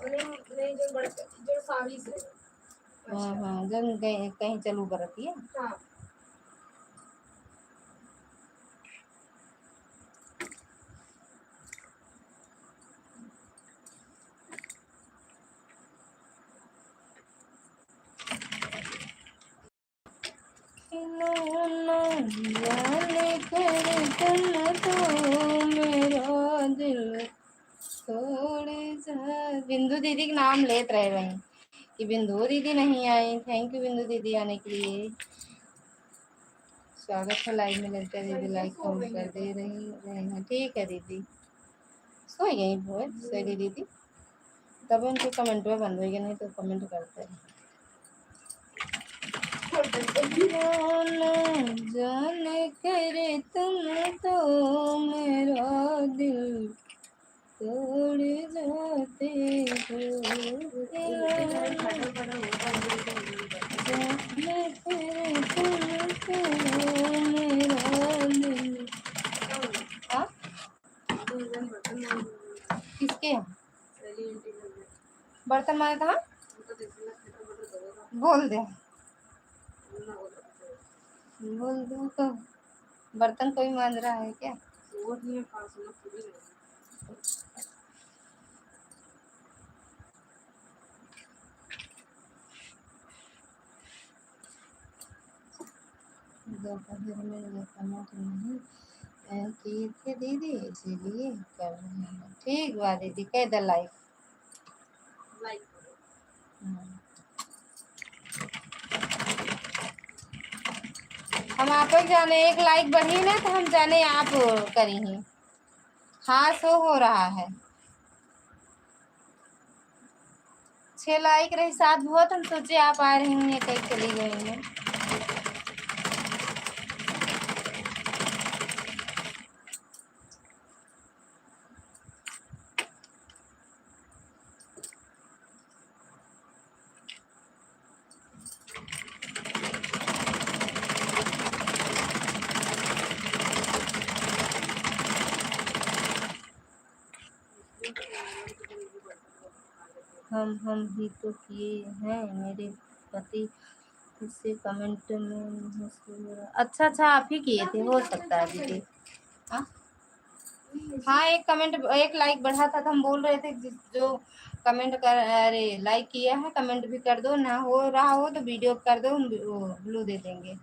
अरे, नहीं, जो बड़-, जो साड़ी से। हाँ, अच्छा। हाँ, जब कहीं, कहीं चलू बरतिया। हाँ। ना जाने कर तुम तो मेरा दिल तोड़ जा। बिंदु दीदी के नाम लेत रहे वहीं कि बिंदु दीदी नहीं आई। Thank you बिंदु दीदी आने के लिए। स्वागत है live में ललिता दीदी, like कमेंट कर दे रही, रही हैं। ठीक है दीदी, सो गई वो, सो गई दीदी। तब उनके कमेंट में बंद हो गए, नहीं तो कमेंट करते हैं। ना जाने कर तुम तो मेरा दिल तोड़ जाते हो। जाने कर तुम तो मेरा दिल। हाँ? किसके यहाँ? बर्तन मांजे था? बोल दे। बोल दो तो, बर्तन कोई मांज रहा है क्या? दोपहर में ये कमेंट नहीं, अ, किए थे दीदी, इसीलिए कर रहे हैं। ठीक बा दीदी, कह दे like। Like करो। हम्म। हम आप ही जाने, एक like बढ़ी ना तो हम जाने आप करी हैं। हाँ, सो हो रहा है। छह like रही, सात हुआ तो हम सोचे आप आ रही हैं, कहीं चली गई हैं। हम, हम ही तो किए हैं, मेरे पति से कमेंट में। अच्छा, अच्छा, आप ही किए थे, हो सकता है दीदी। हाँ? हाँ, एक कमेंट, एक like बढ़ा था, तो हम बोल रहे थे, जिस, जो कमेंट कर, अरे, like किया है, कमेंट भी कर दो, ना हो रहा हो तो वीडियो कर दो, हम वो ब्लू दे देंगे।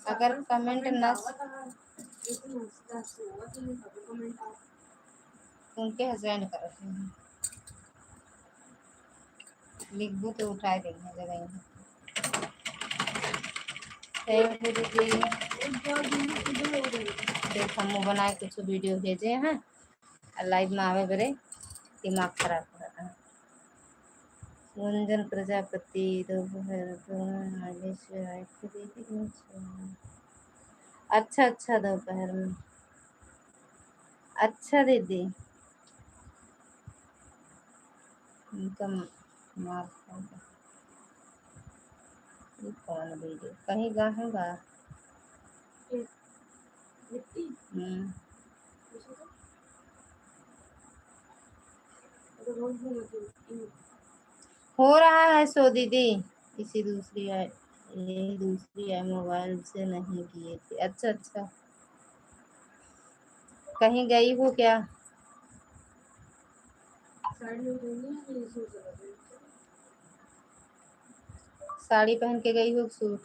अगर कमेंट ना, उनके हस्बैंड करते हैं। लिखबू तो उठाए देंगे, जगह ही। Thank you दीदी। देख, हम बनाए कुछ वीडियो भेजे हैं, और live में आवे बरे दिमाग खराब कर रहा है। गुंजन प्रजापति, दोपहर, दोपहर, आगे से आए थे दीदी, अच्छा, अच्छा, दोपहर में। अच्छा दीदी, इनका मार खाएगा। ये कौन वीडियो? कहीं गा है गा? हम्म। हो रहा है सो दीदी, इसी दूसरी है। ये दूसरी है, मोबाइल से नहीं किए थे। अच्छा, अच्छा, कहीं गई हो क्या? साड़ी पहन के गई हो सूट?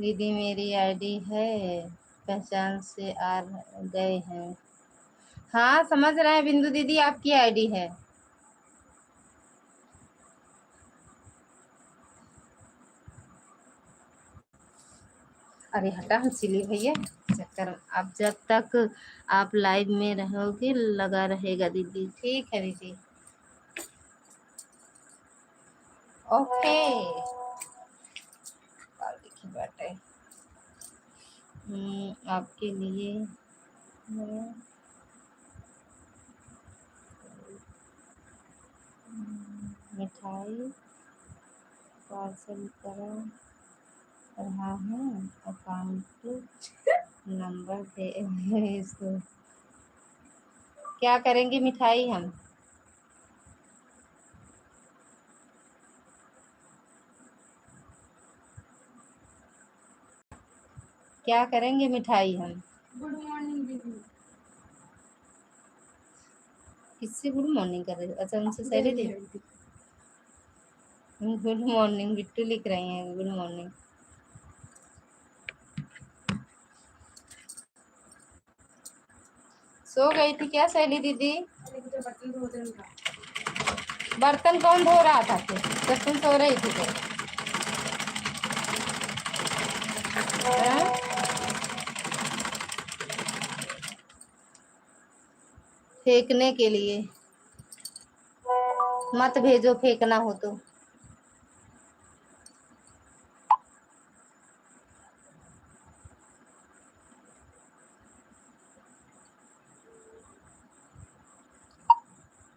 दीदी, मेरी आईडी है, पहचान से आ गए हैं। हाँ, समझ रहे हैं बिंदु दीदी, आपकी आईडी है। अरे हटा, हम सिली भैया, चक्कर। अब जब तक आप लाइव में रहोगे, लगा रहेगा दीदी। ठीक है दीदी, ओके। का लिखी बाटे? हम्म, आपके लिए है। हम्म, मिठाई पार्सल करा रहा हूँ, अकाउंट नंबर दे इसको। क्या करेंगे मिठाई हम? क्या करेंगे मिठाई हम? गुड मॉर्निंग दीदी। किससे गुड मॉर्निंग कर रहे हो? अच्छा, उनसे सहेली दीदी। गुड मॉर्निंग, बिट्टू लिख रही हैं गुड मॉर्निंग। सो गई थी क्या सहेली दीदी? बर्तन कौन धो रहा था फिर जब तुम सो रही थी तो? हाँ? फेंकने के लिए मत भेजो, फेंकना हो तो।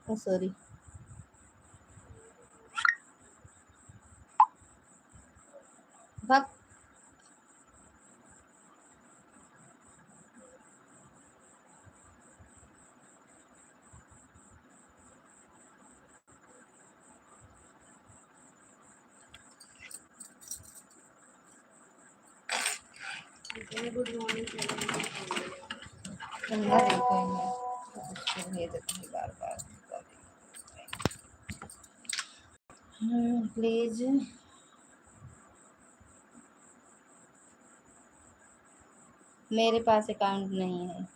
ओ सॉरी, भक। हम्म, प्लीज, मेरे पास अकाउंट नहीं है।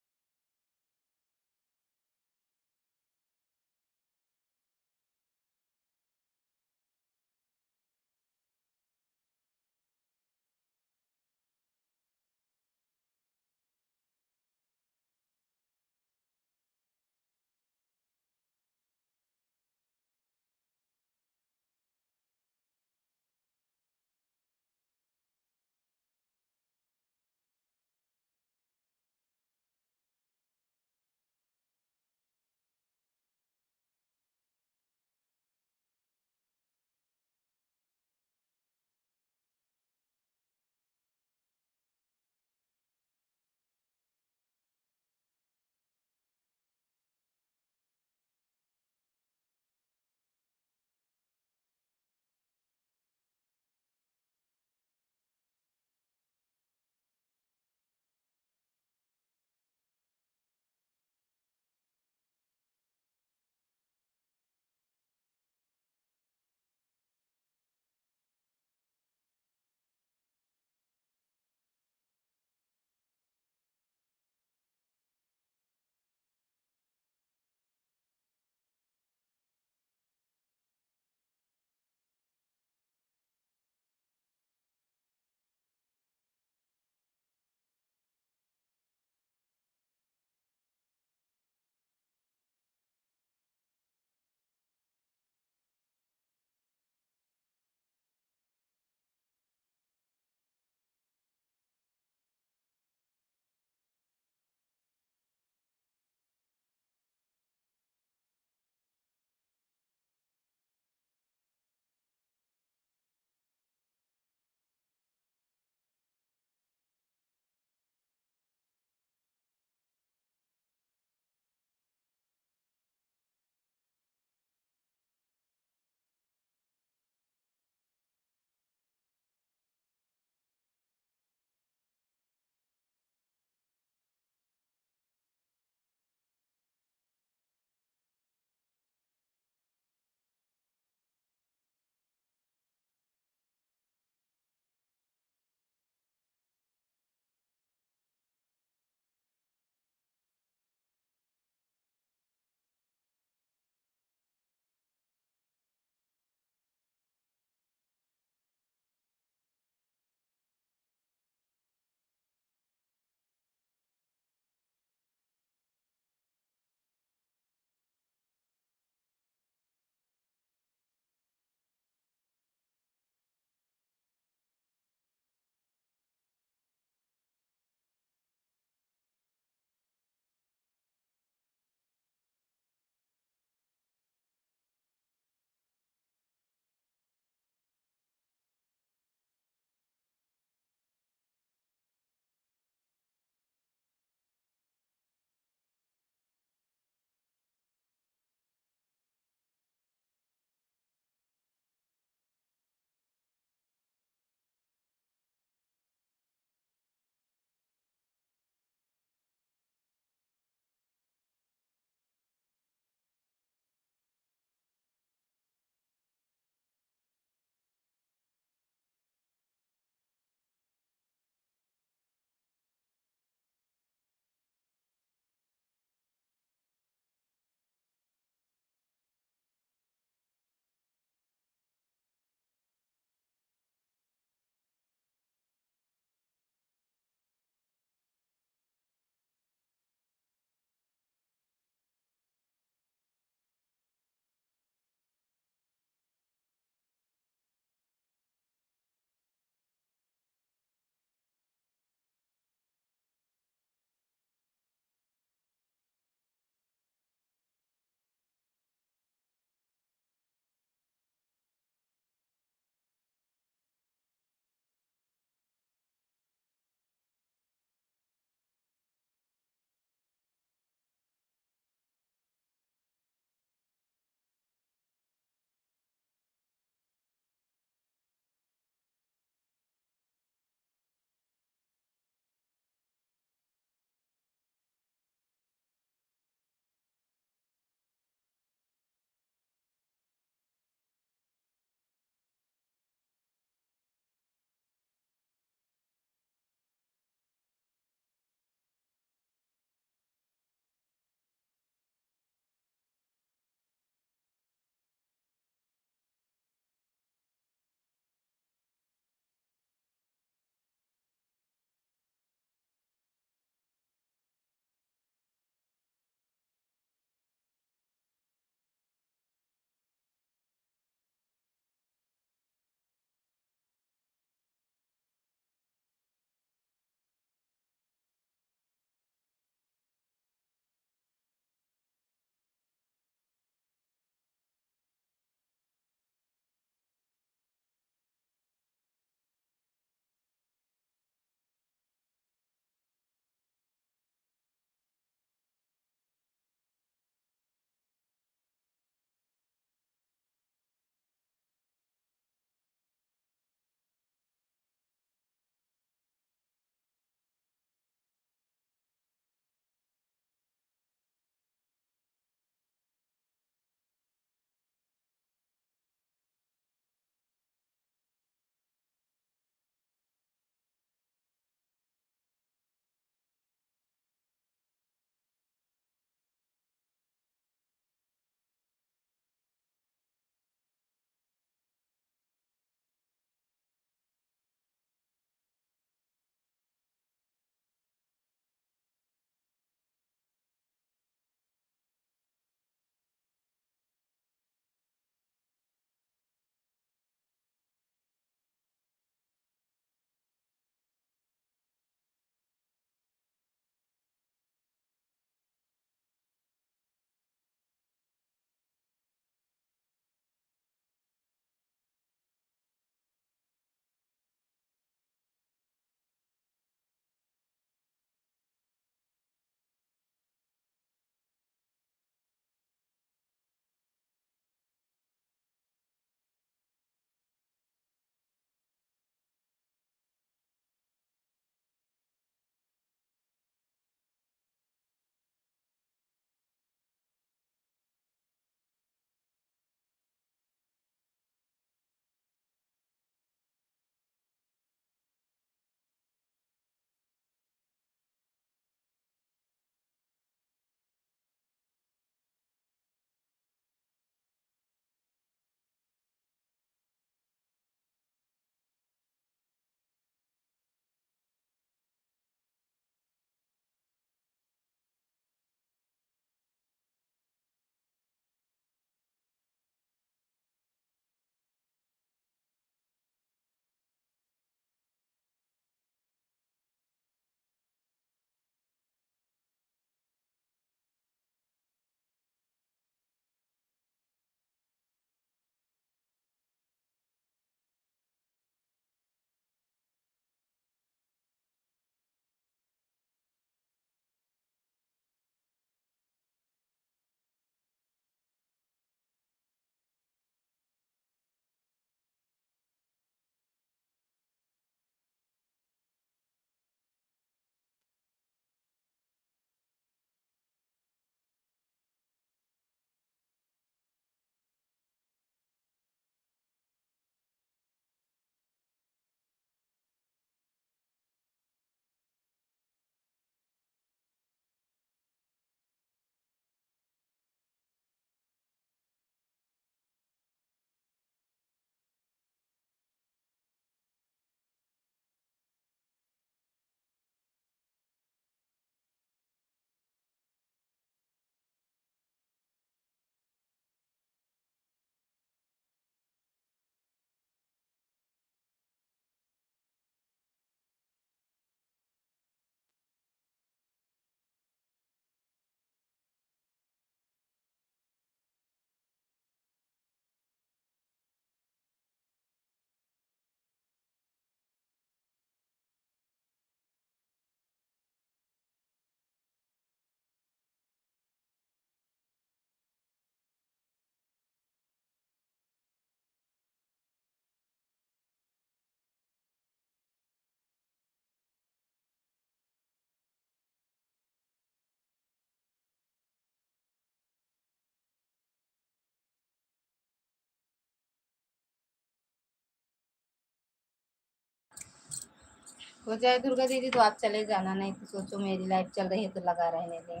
हो जाए दुर्गा दीदी तो आप चले जाना, नहीं तो सोचो मेरी live चल रही है तो लगा रहने दें।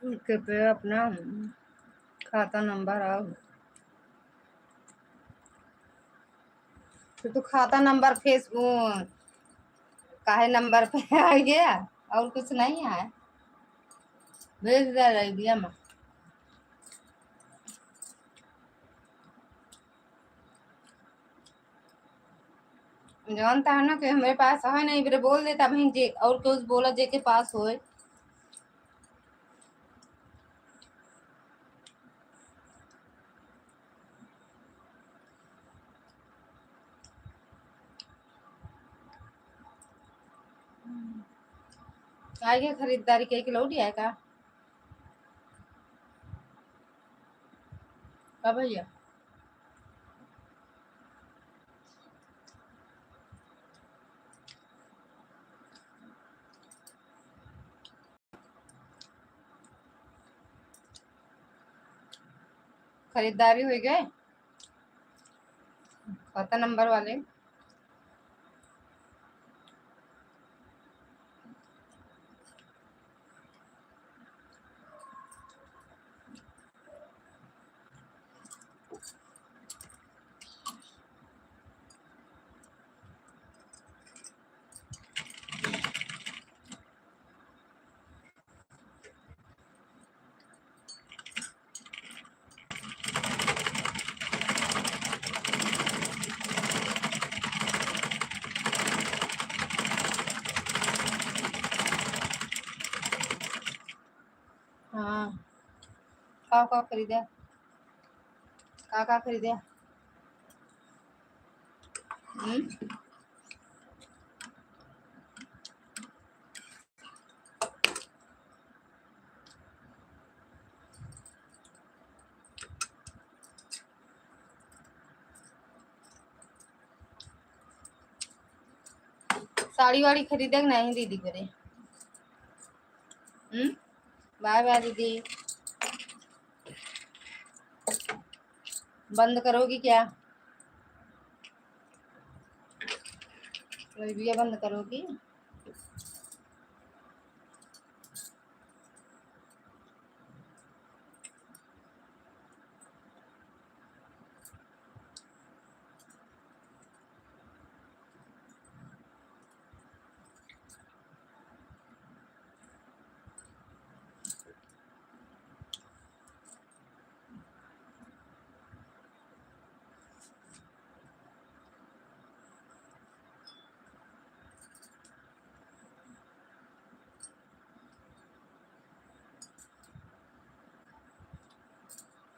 के पे अपना खाता नंबर आओ। तो, तो खाता नंबर, फेसबुक, काहे नंबर पे आ गया, और कुछ नहीं है। भेज दे रही दिया मैं। जानता है ना कि हमारे पास है नहीं, मेरे बोल देता बहन जी, और कुछ बोला जे के पास होए। आएगा खरीदारी के लौट आएगा का भैया? खरीदारी हो गए खाता नंबर वाले। हाँ, का का खरीदे? का का खरीदे? हम्म? साड़ी वाड़ी खरीदे के नहीं दीदी करे? हम्म, बाय बाय दीदी। बंद करोगी क्या? लाइविया बंद करोगी?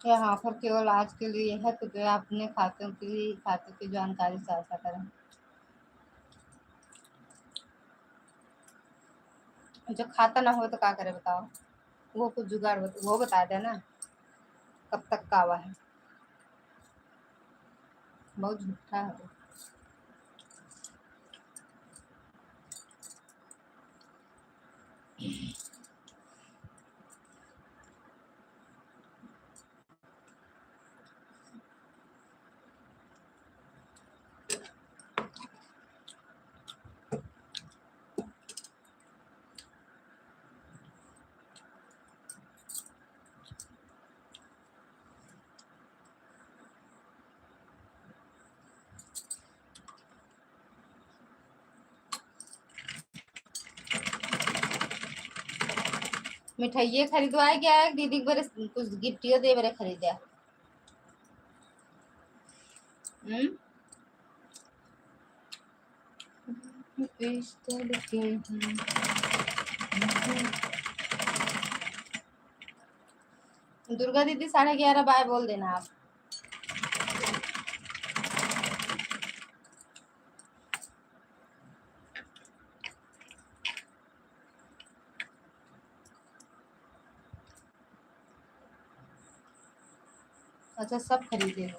यह offer केवल आज के लिए है, कृपया अपने खातों की, खातों की जानकारी साझा करें। जो खाता ना हो तो का करे बताओ? वो कुछ जुगाड़ बत-, वो बता दे ना, कब तक का हुआ है। बहुत झूठा है वो। मिठाइये खरीदवाए गया है, दीदी के बरे कुछ गिफ्टियो दे बरे खरीदा। हम्म? Wish करके हूँ। दुर्गा दीदी, साढ़े ग्यारह बाय बोल देना आप। अच्छा, सब खरीदे हो?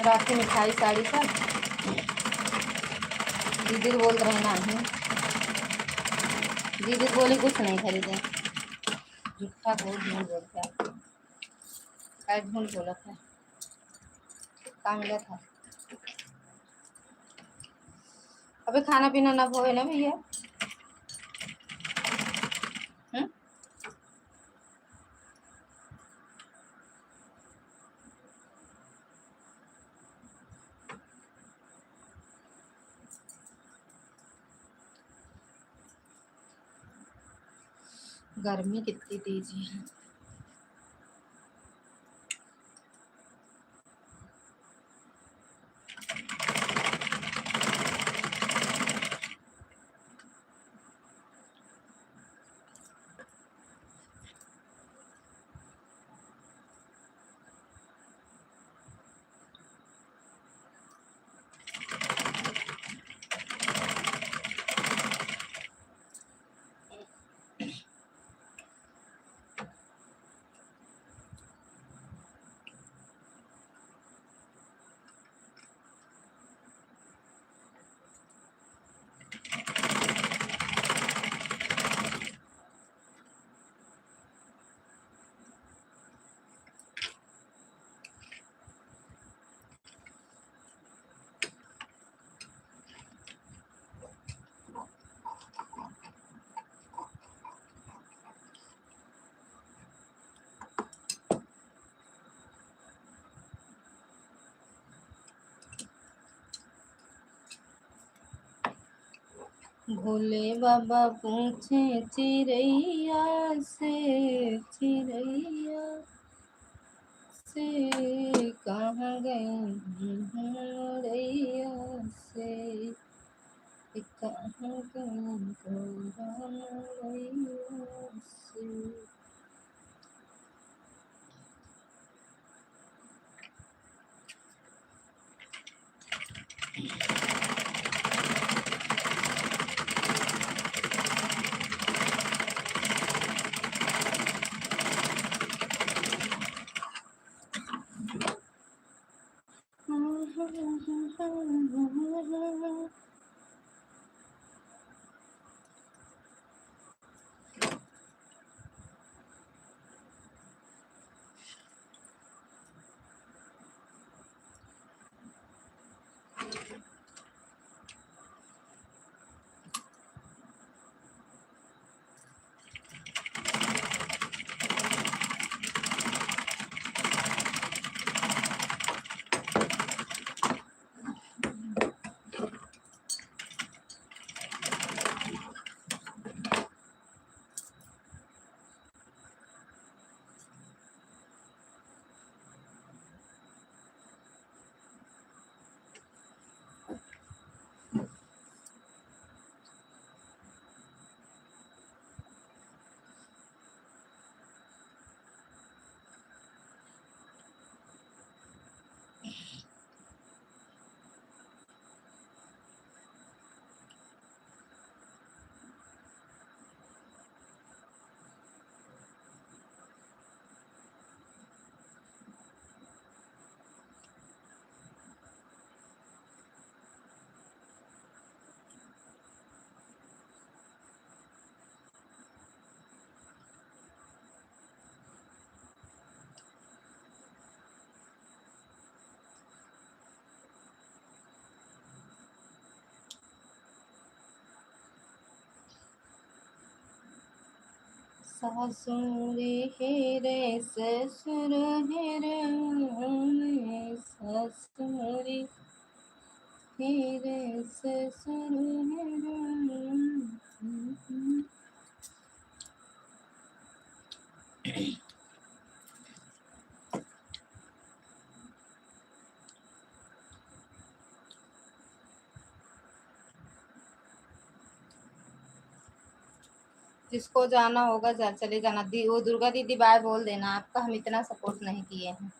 राखी, मिठाई, साड़ी सब? दीदी बोल रहे ना, हम्म। दीदी बोली कुछ नहीं खरीदे। झूठा बोल, झूठ बोलता है। काय झूठ बोलत है? का मिलत है? अबे खाना पीना ना होए ना भैया। हम्म? गर्मी कितनी तेज है। भोले बाबा पूछे चिरैया से, चिरैया से, कहाँ गई मुरैया से, कहाँ गई गौरा मुरैया से। सासुर हे रे ससुर हे रे, सासुर हे रे ससुर हे रे। जिसको जाना होगा, जा, चले जाना। दी-, वो दुर्गा दीदी, बाय बोल देना, आपका हम इतना सपोर्ट नहीं किए हैं।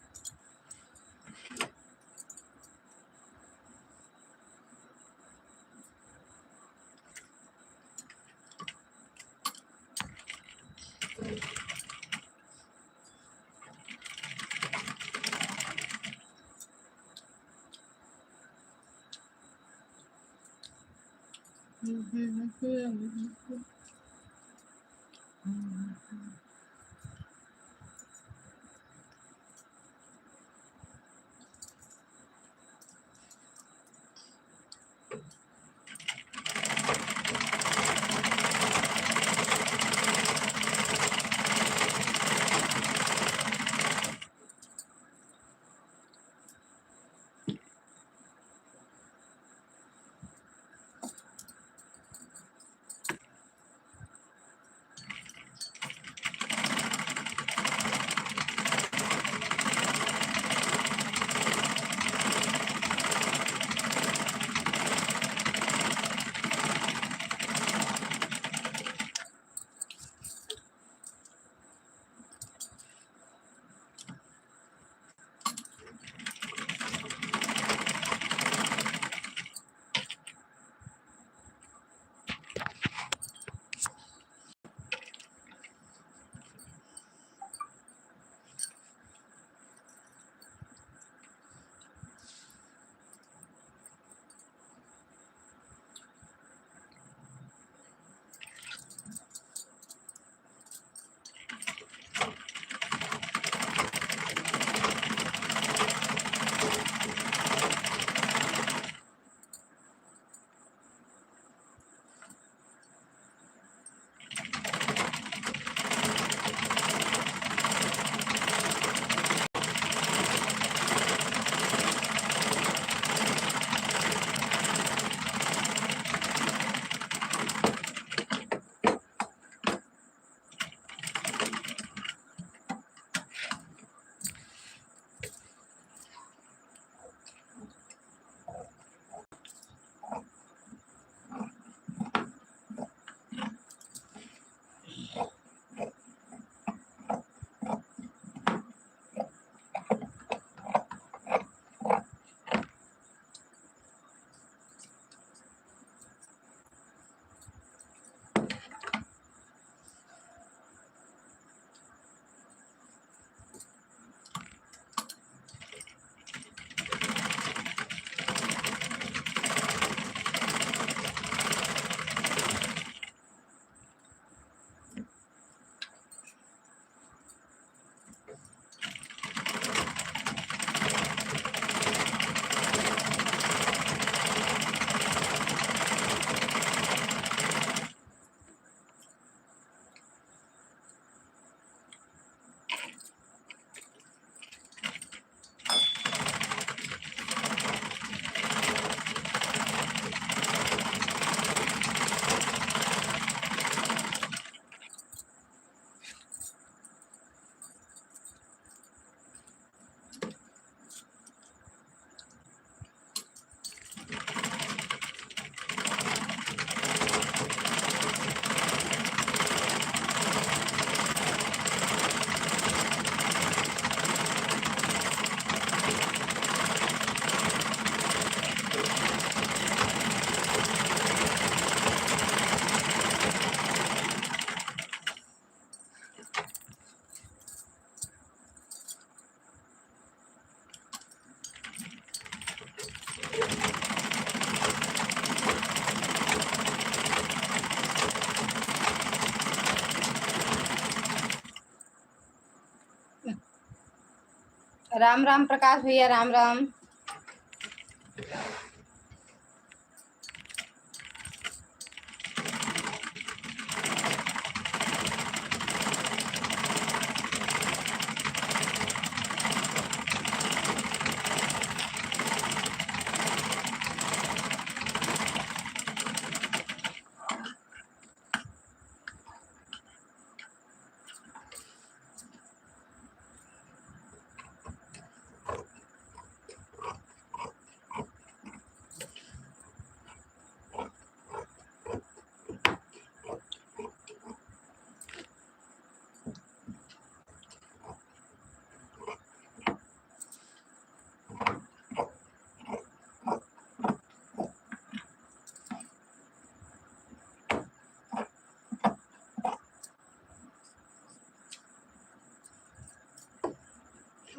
राम राम प्रकाश भैया, राम राम।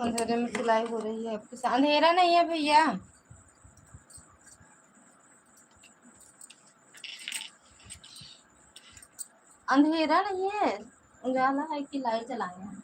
अंधेरे में सिलाई हो रही है आपके साथ। अंधेरा नहीं है भैया, अंधेरा नहीं है, उजाला है कि लाइट जलाए हैं।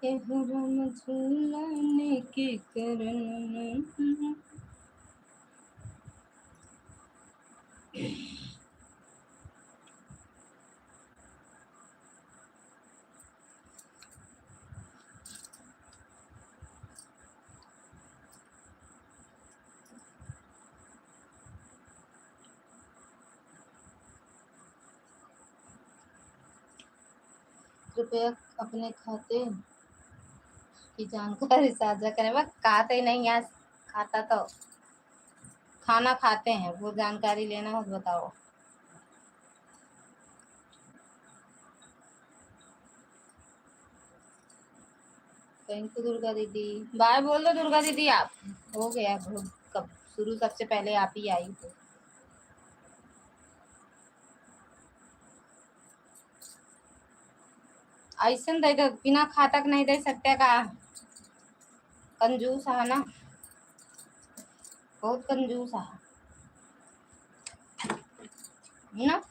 एहरम झूलन के करन। कृपया अपने खाते की जानकारी साझा करें। मैं खाते नहीं, यहाँ खाता तो खाना खाते हैं, वो जानकारी लेना हो तो बताओ। Thank you दुर्गा दीदी, बाय बोल दो दुर्गा दीदी। आप हो गया, कब शुरू सबसे पहले आप ही आई थे। ऐसन दे दे, बिना खातक नहीं दे सकते का? कंजूस है ना, बहुत कंजूस है ना।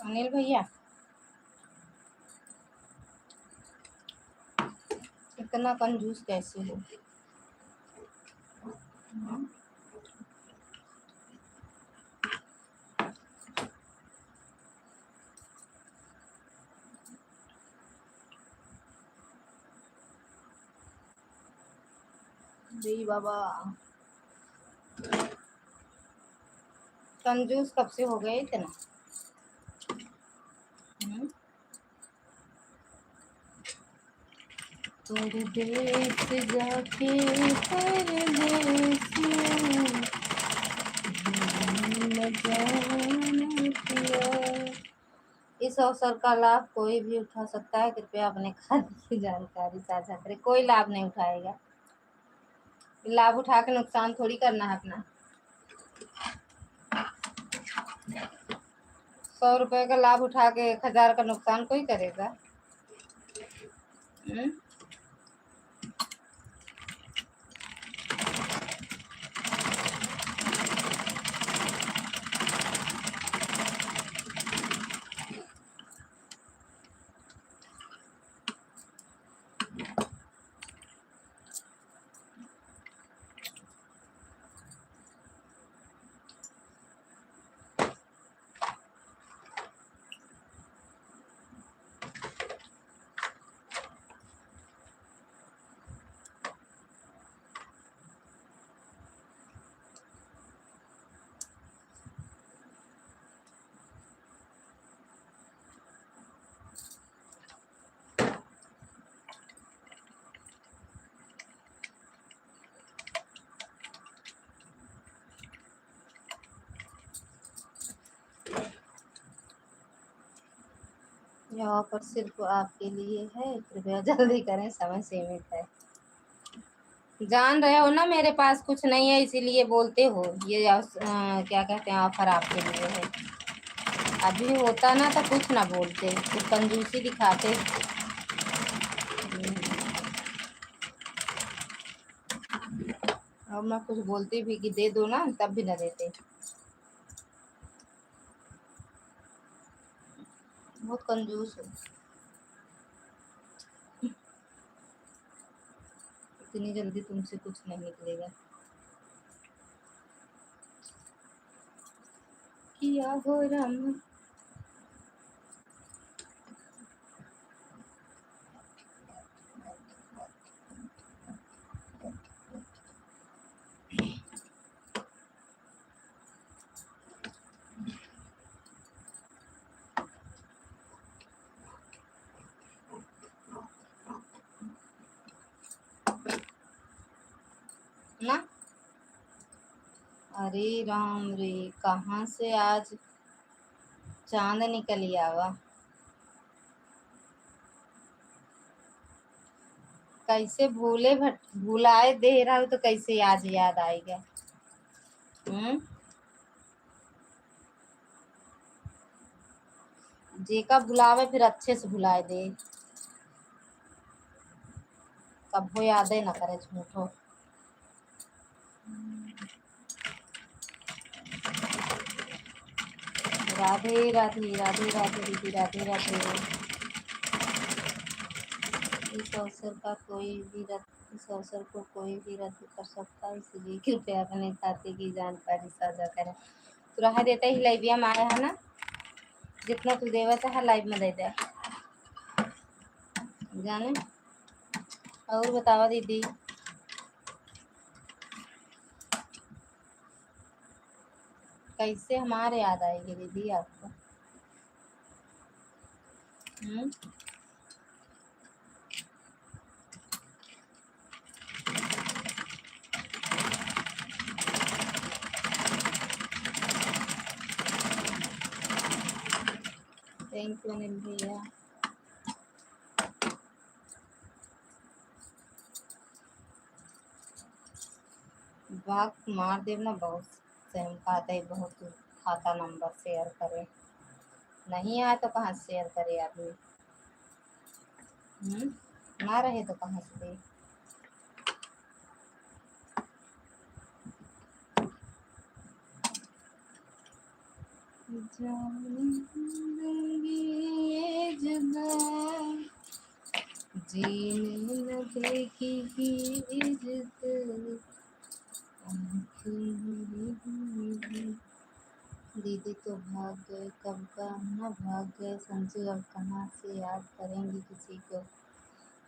अनिल भैया, इतना कंजूस कैसे हो? जी बाबा, कंजूस कब से हो गए इतना? हम्म? परदेस जाके परदेसिया, न जाना पिया। इस अवसर का लाभ कोई भी उठा सकता है, कृपया अपने खाते की जानकारी साझा करें। कोई लाभ नहीं उठाएगा, लाभ उठा के नुकसान थोड़ी करना है अपना। सौ रुपए का लाभ उठा के एक हजार का नुकसान कोई करेगा? हम्म? यह offer सिर्फ आपके लिए है, कृपया जल्दी करें, समय सीमित है। जान रहे हो ना, मेरे पास कुछ नहीं है, इसीलिए बोलते हो। ये अवस-, अ, क्या कहते हैं, offer आपके लिए है। अभी होता ना तो कुछ ना बोलते, तो कंजूसी दिखाते। अब मैं कुछ बोलती भी कि दे दो ना, तब भी ना देते। बहुत कंजूस हो। इतनी जल्दी तुमसे कुछ नहीं निकलेगा। किया हो राम। ना। अरे राम रे, कहाँ से आज चांद निकल आवा। कैसे भूले भट-, भुलाए दे रहा हूँ तो कैसे आज याद आएगा। हम्म? जेका भुलावे फिर अच्छे से भुलाए दे, कबो यादे ना करे झूठो। राधे राधे, राधे राधे दीदी, राधे राधे। इस अवसर का कोई भी रद्द, इस अवसर को कोई भी रद्द कर सकता है, इसलिए कृपया अपने खाते की जानकारी साझा करें। तो रहा देते ही लाइविया में आया है ना, जितना तू देवा चाहे लाइव में दे दे। जाने और बतावा दीदी, कैसे हमारे याद आएगी दीदी आपको? हम्म? Thank you अनिल भैया। Block मार देब ना, बहुत से हम कहते हैं, बहुत खाता नंबर share करे। नहीं आए तो कहाँ से share करे आदमी? हम्म? ना रहे तो कहाँ से दे? जान दूंगी ये जुदा, जीने न देगी ये जुदा। दीदी तो भाग गए, कब का ना भाग गए संजू, अब कहाँ से याद करेंगी किसी को?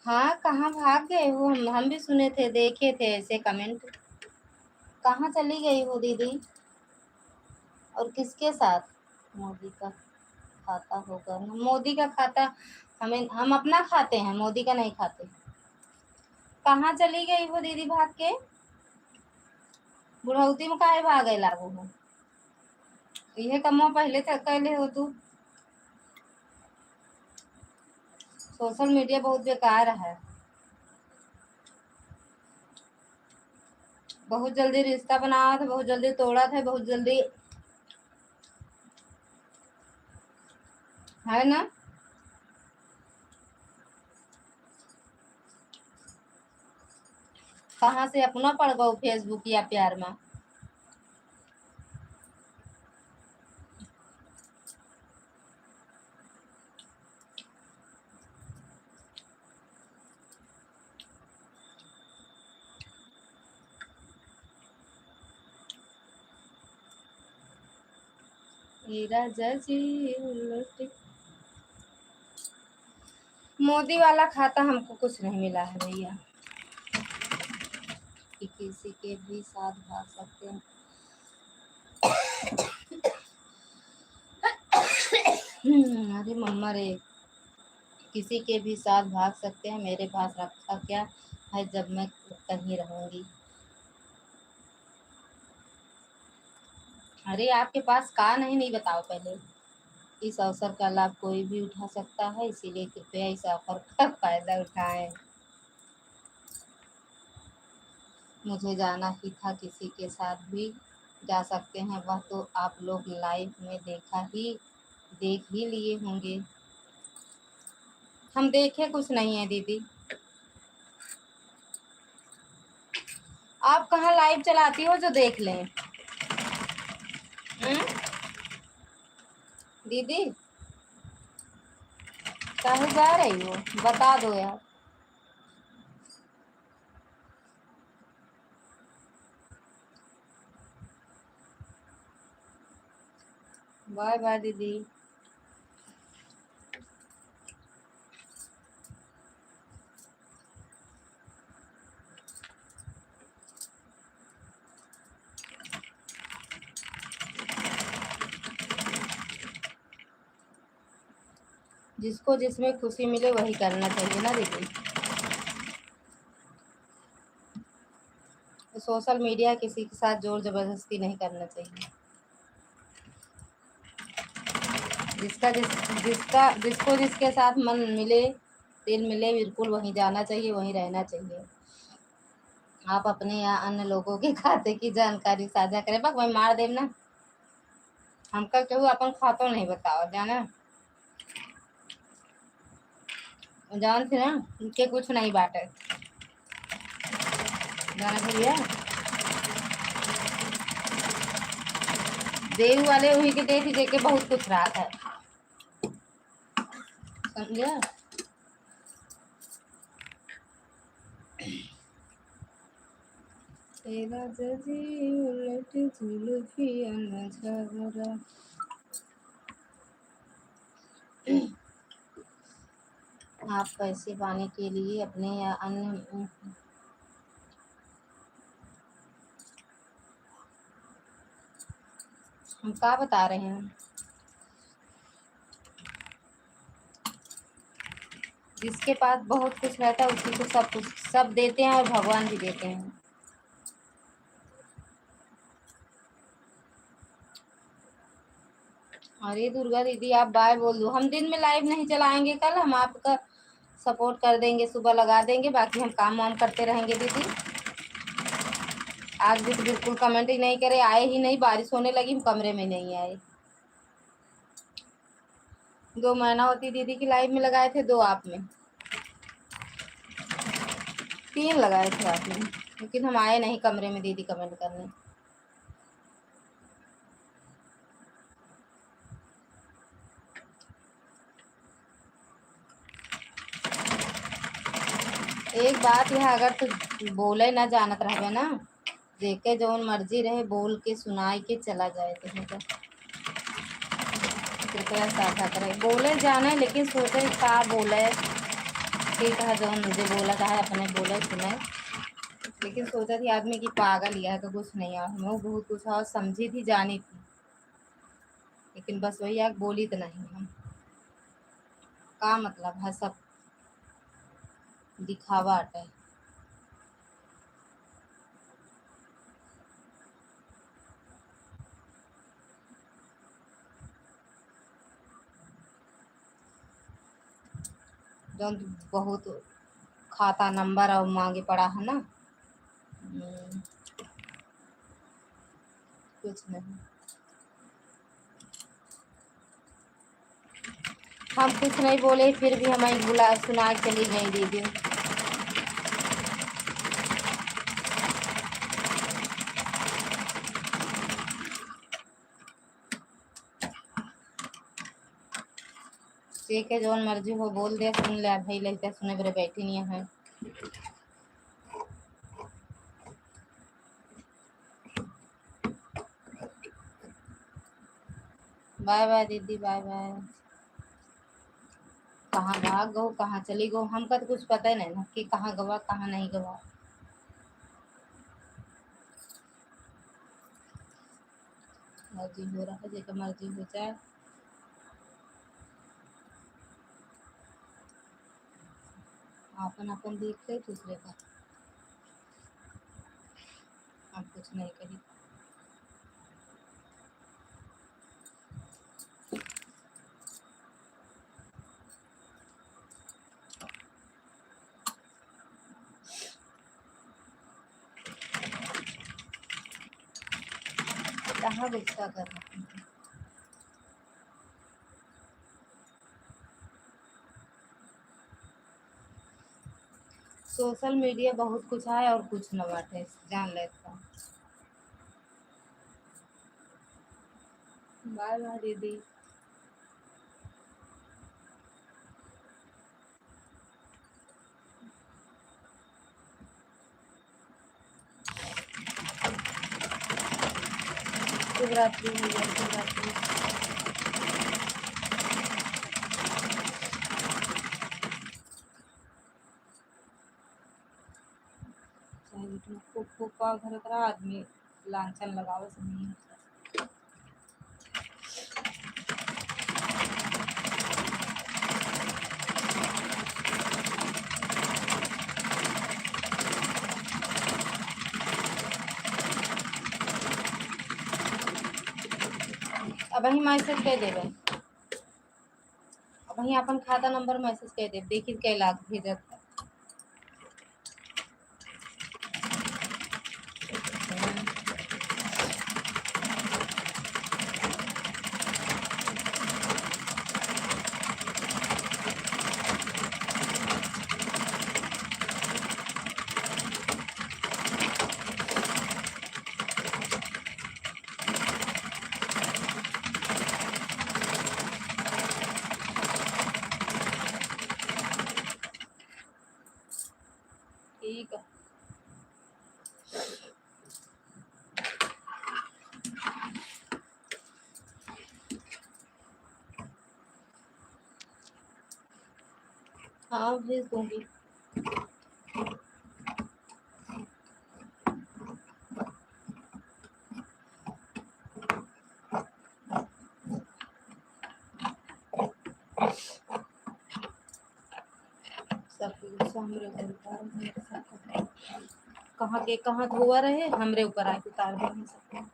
हाँ, कहाँ भाग गए हो? हम, हम भी सुने थे, देखे थे ऐसे comment। कहाँ चली गई हो दीदी? और किसके साथ? मोदी का खाता होगा ना, मोदी का खाता हमें, हम अपना खाते हैं, मोदी का नहीं खाते। कहाँ चली गई हो दीदी भाग के? बुढ़ौती में काहे भागे लागो हो? इहे कमवा पहिले त कैले हो तू। Social media बहुत बेकार है, बहुत जल्दी रिश्ता बनावत है, बहुत जल्दी तोड़त है, बहुत जल्दी, है ना? कहाँ से अपना पड़ गओ Facebook या प्यार में? ए राजा जी उलट। मोदी वाला खाता हमको कुछ नहीं मिला है भैया, कि किसी के भी साथ भाग सकते हैं। हम्म, अरे मम्मा रे, किसी के भी साथ भाग सकते हैं, मेरे पास रखा क्या है जब मैं कहीं रहूंगी। अरे आपके पास का नहीं, नहीं बताओ पहले। इस अवसर का लाभ कोई भी उठा सकता है, इसीलिए कृपया इस अवसर का फायदा उठाएं। मुझे जाना ही था, किसी के साथ भी जा सकते हैं, वह तो आप लोग live में देखा ही, देख ही लिए होंगे। हम देखे कुछ नहीं है दीदी, आप कहाँ live चलाती हो जो देख लें? हम्म? दीदी, काहे जा रही हो? बता दो यार। Bye bye दीदी। जिसको जिसमें खुशी मिले वही करना चाहिए ना दीदी। तो social media किसी के साथ जोर जबरदस्ती नहीं करना चाहिए। जिसका जिस, जिसका, जिसको जिसके साथ मन मिले, दिल मिले, बिल्कुल वहीं जाना चाहिए, वहीं रहना चाहिए। आप अपने या अन्य लोगों के खाते की जानकारी साझा करें। बक, मैं मार देब ना, हमका केहू अपन खातो नहीं बताओ, जाना। जान थे ना, इनके कुछ नहीं बाटे। जाना भैया, देव वाले वही के देख, जेके बहुत कुछ रहा है, समझे? तेरा जजी उलट जुल्फिया नजरा। आप पैसे पाने के लिए अपने या अन्य, हम का बता रहे हैं? जिसके पास बहुत कुछ रहता है, उसी को सब कुछ, सब देते हैं और भगवान भी देते हैं। अरे दुर्गा दीदी, आप bye बोल दो। हम दिन में live नहीं चलाएंगे कल, हम आपका support कर देंगे, सुबह लगा देंगे, बाकी हम काम वाम करते रहेंगे दीदी। आज भी तो बिल्कुल comment ही नहीं करे, आए ही नहीं, बारिश होने लगी, हम कमरे में नहीं आए। दो मैना होती दीदी की live में लगाए थे, दो आप में, तीन लगाए थे आप में, लेकिन हम आए नहीं कमरे में दीदी comment करने। एक बात यह, अगर तू बोले ना जानत रहबे ना, जेके जौन मर्जी रहे, बोल के सुनाई के चला जाए। तो मतलब कृपया साझा करें। बोले जाने, लेकिन सोचे का बोले, ठीक है, जौन जे बोला चाहे अपने बोले सुने, लेकिन सोचा थी आदमी की पागल यह तो कुछ नहीं है, हम लोग बहुत कुछ और समझी थी, जानी थी, लेकिन बस वही है, बोली तो नहीं हम। का मतलब है, सब दिखावा अटे। जौन बहुत खाता नंबर और मांगे पड़ा है ना। हम्म, कुछ नहीं। हम कुछ नहीं बोले, फिर भी हमें बुला, सुना के चली गई दीदी। ठीक है, जौन मर्जी हो बोल दे, सुन ले भाई, लइका सुने बरे बैठी नहीं है। Bye bye दीदी, bye bye। कहाँ भाग गो, कहाँ चली गो, हमका तो कुछ पता ही नहीं ना कि कहाँ गवा, कहाँ नहीं गवा। मर्जी हो रहा है, जेकर मर्जी हो जाए। आपन आपन देख ले दूसरे का, हम कुछ नहीं कही। कहाँ गुस्सा कर रहा है? Social media बहुत कुछ है और कुछ न बाटे, जान लेता। Bye bye दीदी। शुभ रात्रि भैया, शुभ रात्रि। चाहे जितना फूक फूक पाव धरत रहा, आदमी लांछन लगावे से नहीं होता। वही मैसेज कर देबे, वही अपन खाता नंबर मैसेज कर देबे, देखी कै लाख भेजत है। ठीक है। हाँ, भेज दूंगी। सब कुछ हमरे ऊपर उतार दे। कहाँ के कहाँ धोआ रहे, हमरे ऊपर आके उतार दे सब।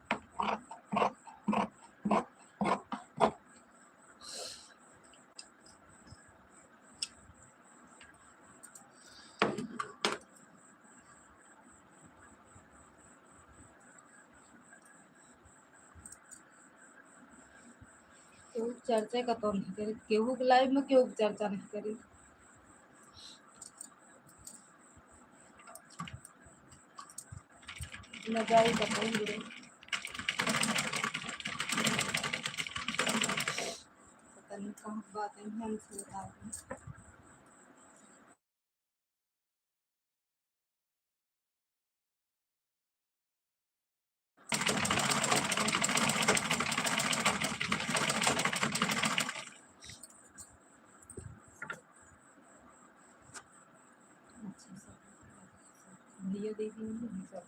केहू चर्चा का तो नहीं करे, केहू के लाइव में केहू के चर्चा नहीं करे। न जाई तो कहीं रे। पता नहीं कहाँ बात है, हम से बता दें। अच्छा, सब भैया दे दिए सब।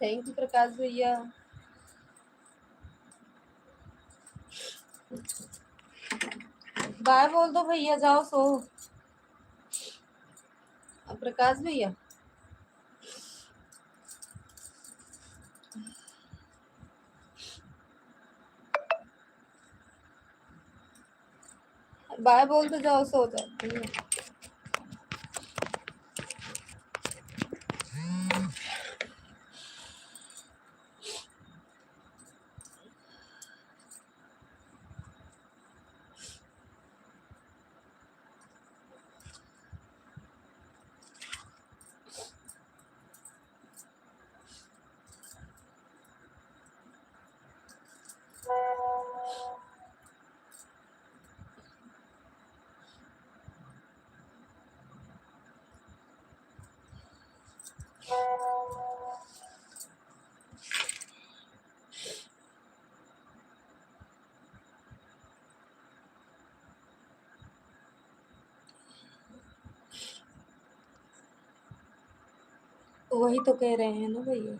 Thank you प्रकाश भैया। बाय बोल दो भैया, जाओ सो। अब प्रकाश भैया, बाय बोल दो, जाओ सो जाओ। वही तो कह रहे हैं ना भैया।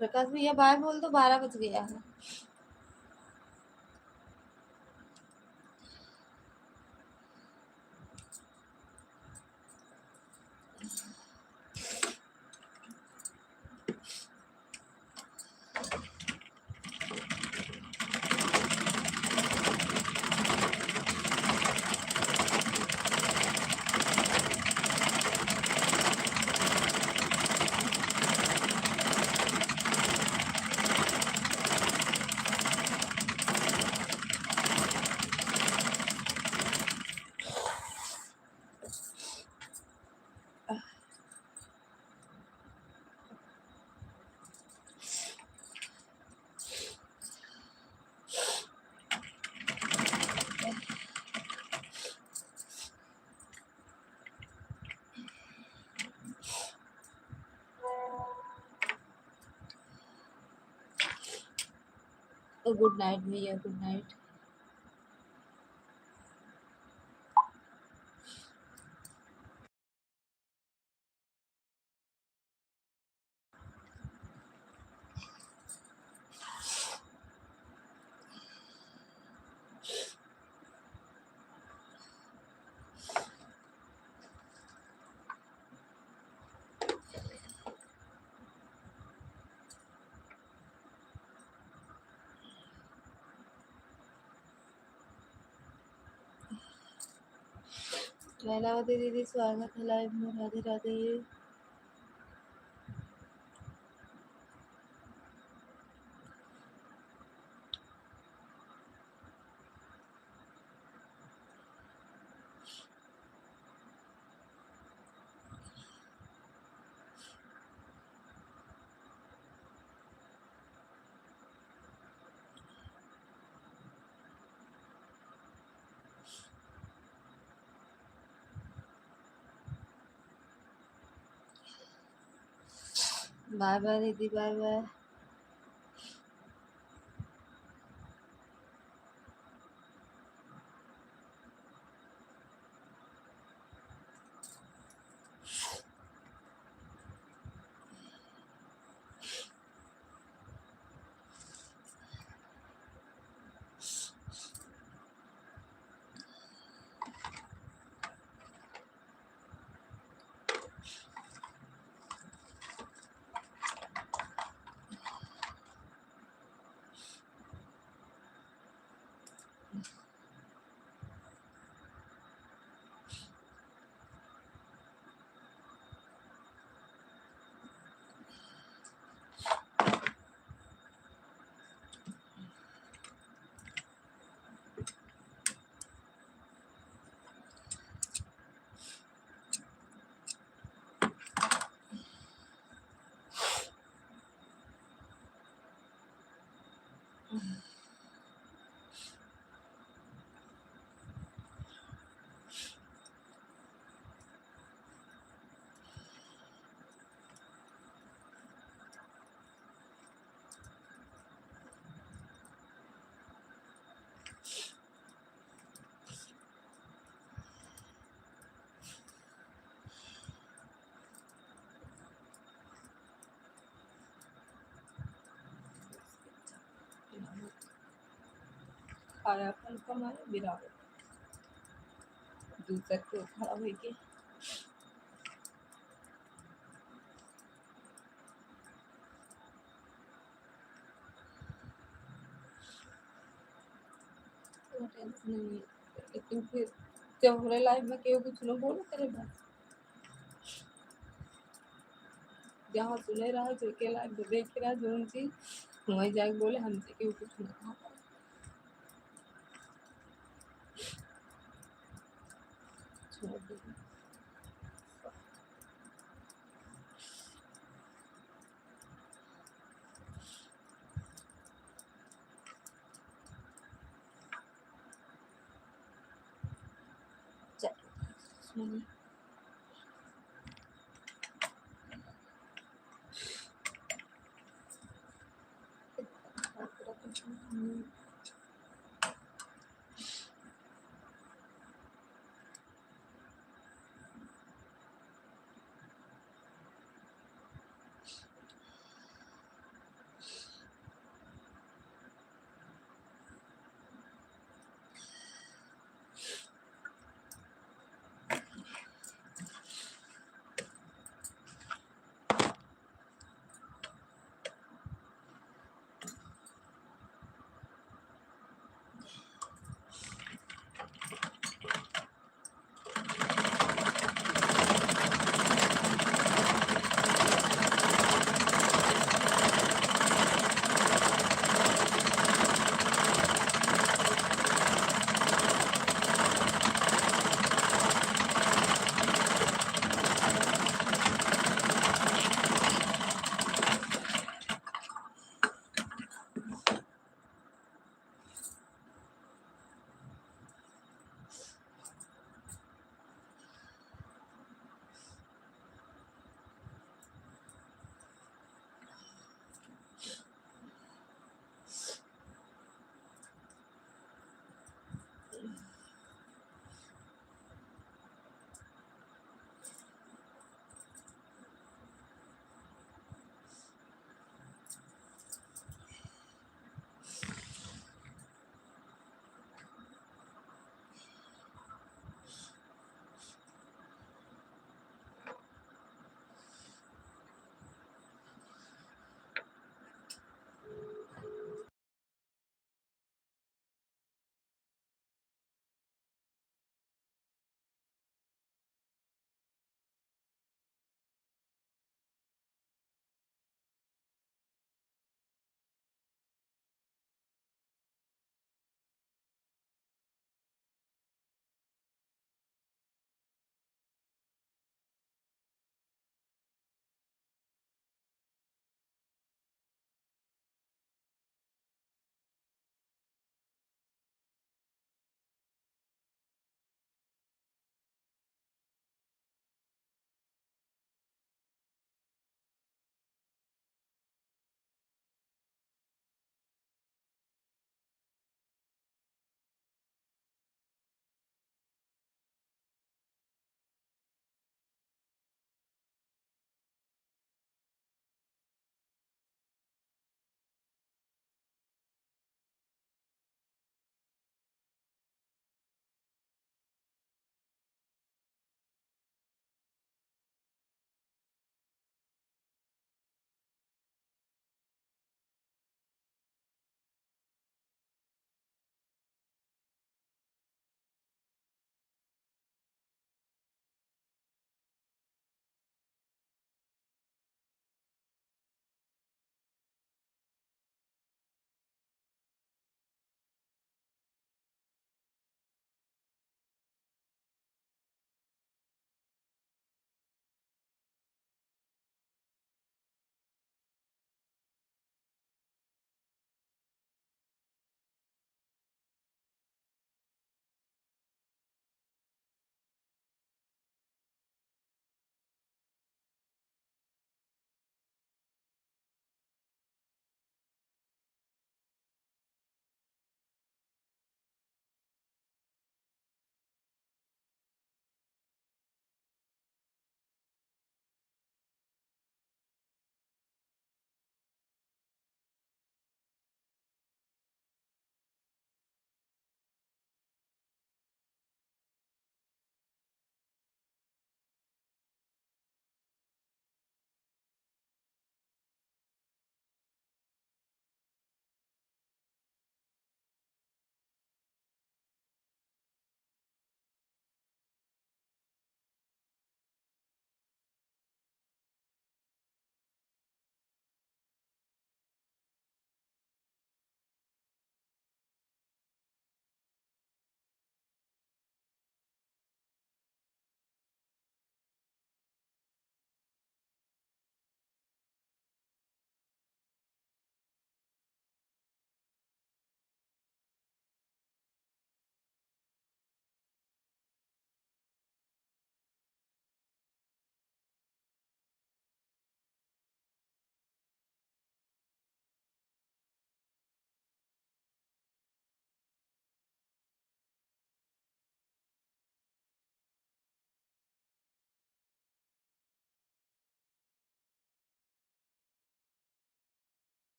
प्रकाश भैया, बाय बोल दो, बारह बज गया है। ओ, good night भैया, good night। लैलावती दीदी, स्वागत है live में। राधे राधे। Bye bye दीदी, bye bye। खाया अपन कमाए बिरावे। दूसर के खड़ा होइके। Tension नहीं है, लेकिन फिर जब हमरे life में केहू कुछ न बोले, तेरे बस जहाँ सुने रहा, जो के life में देखे रहा, जौन चीज वहीं जाके बोले, हमसे केहू कुछ न कहा। छोड़ दे। चल, सुनिए।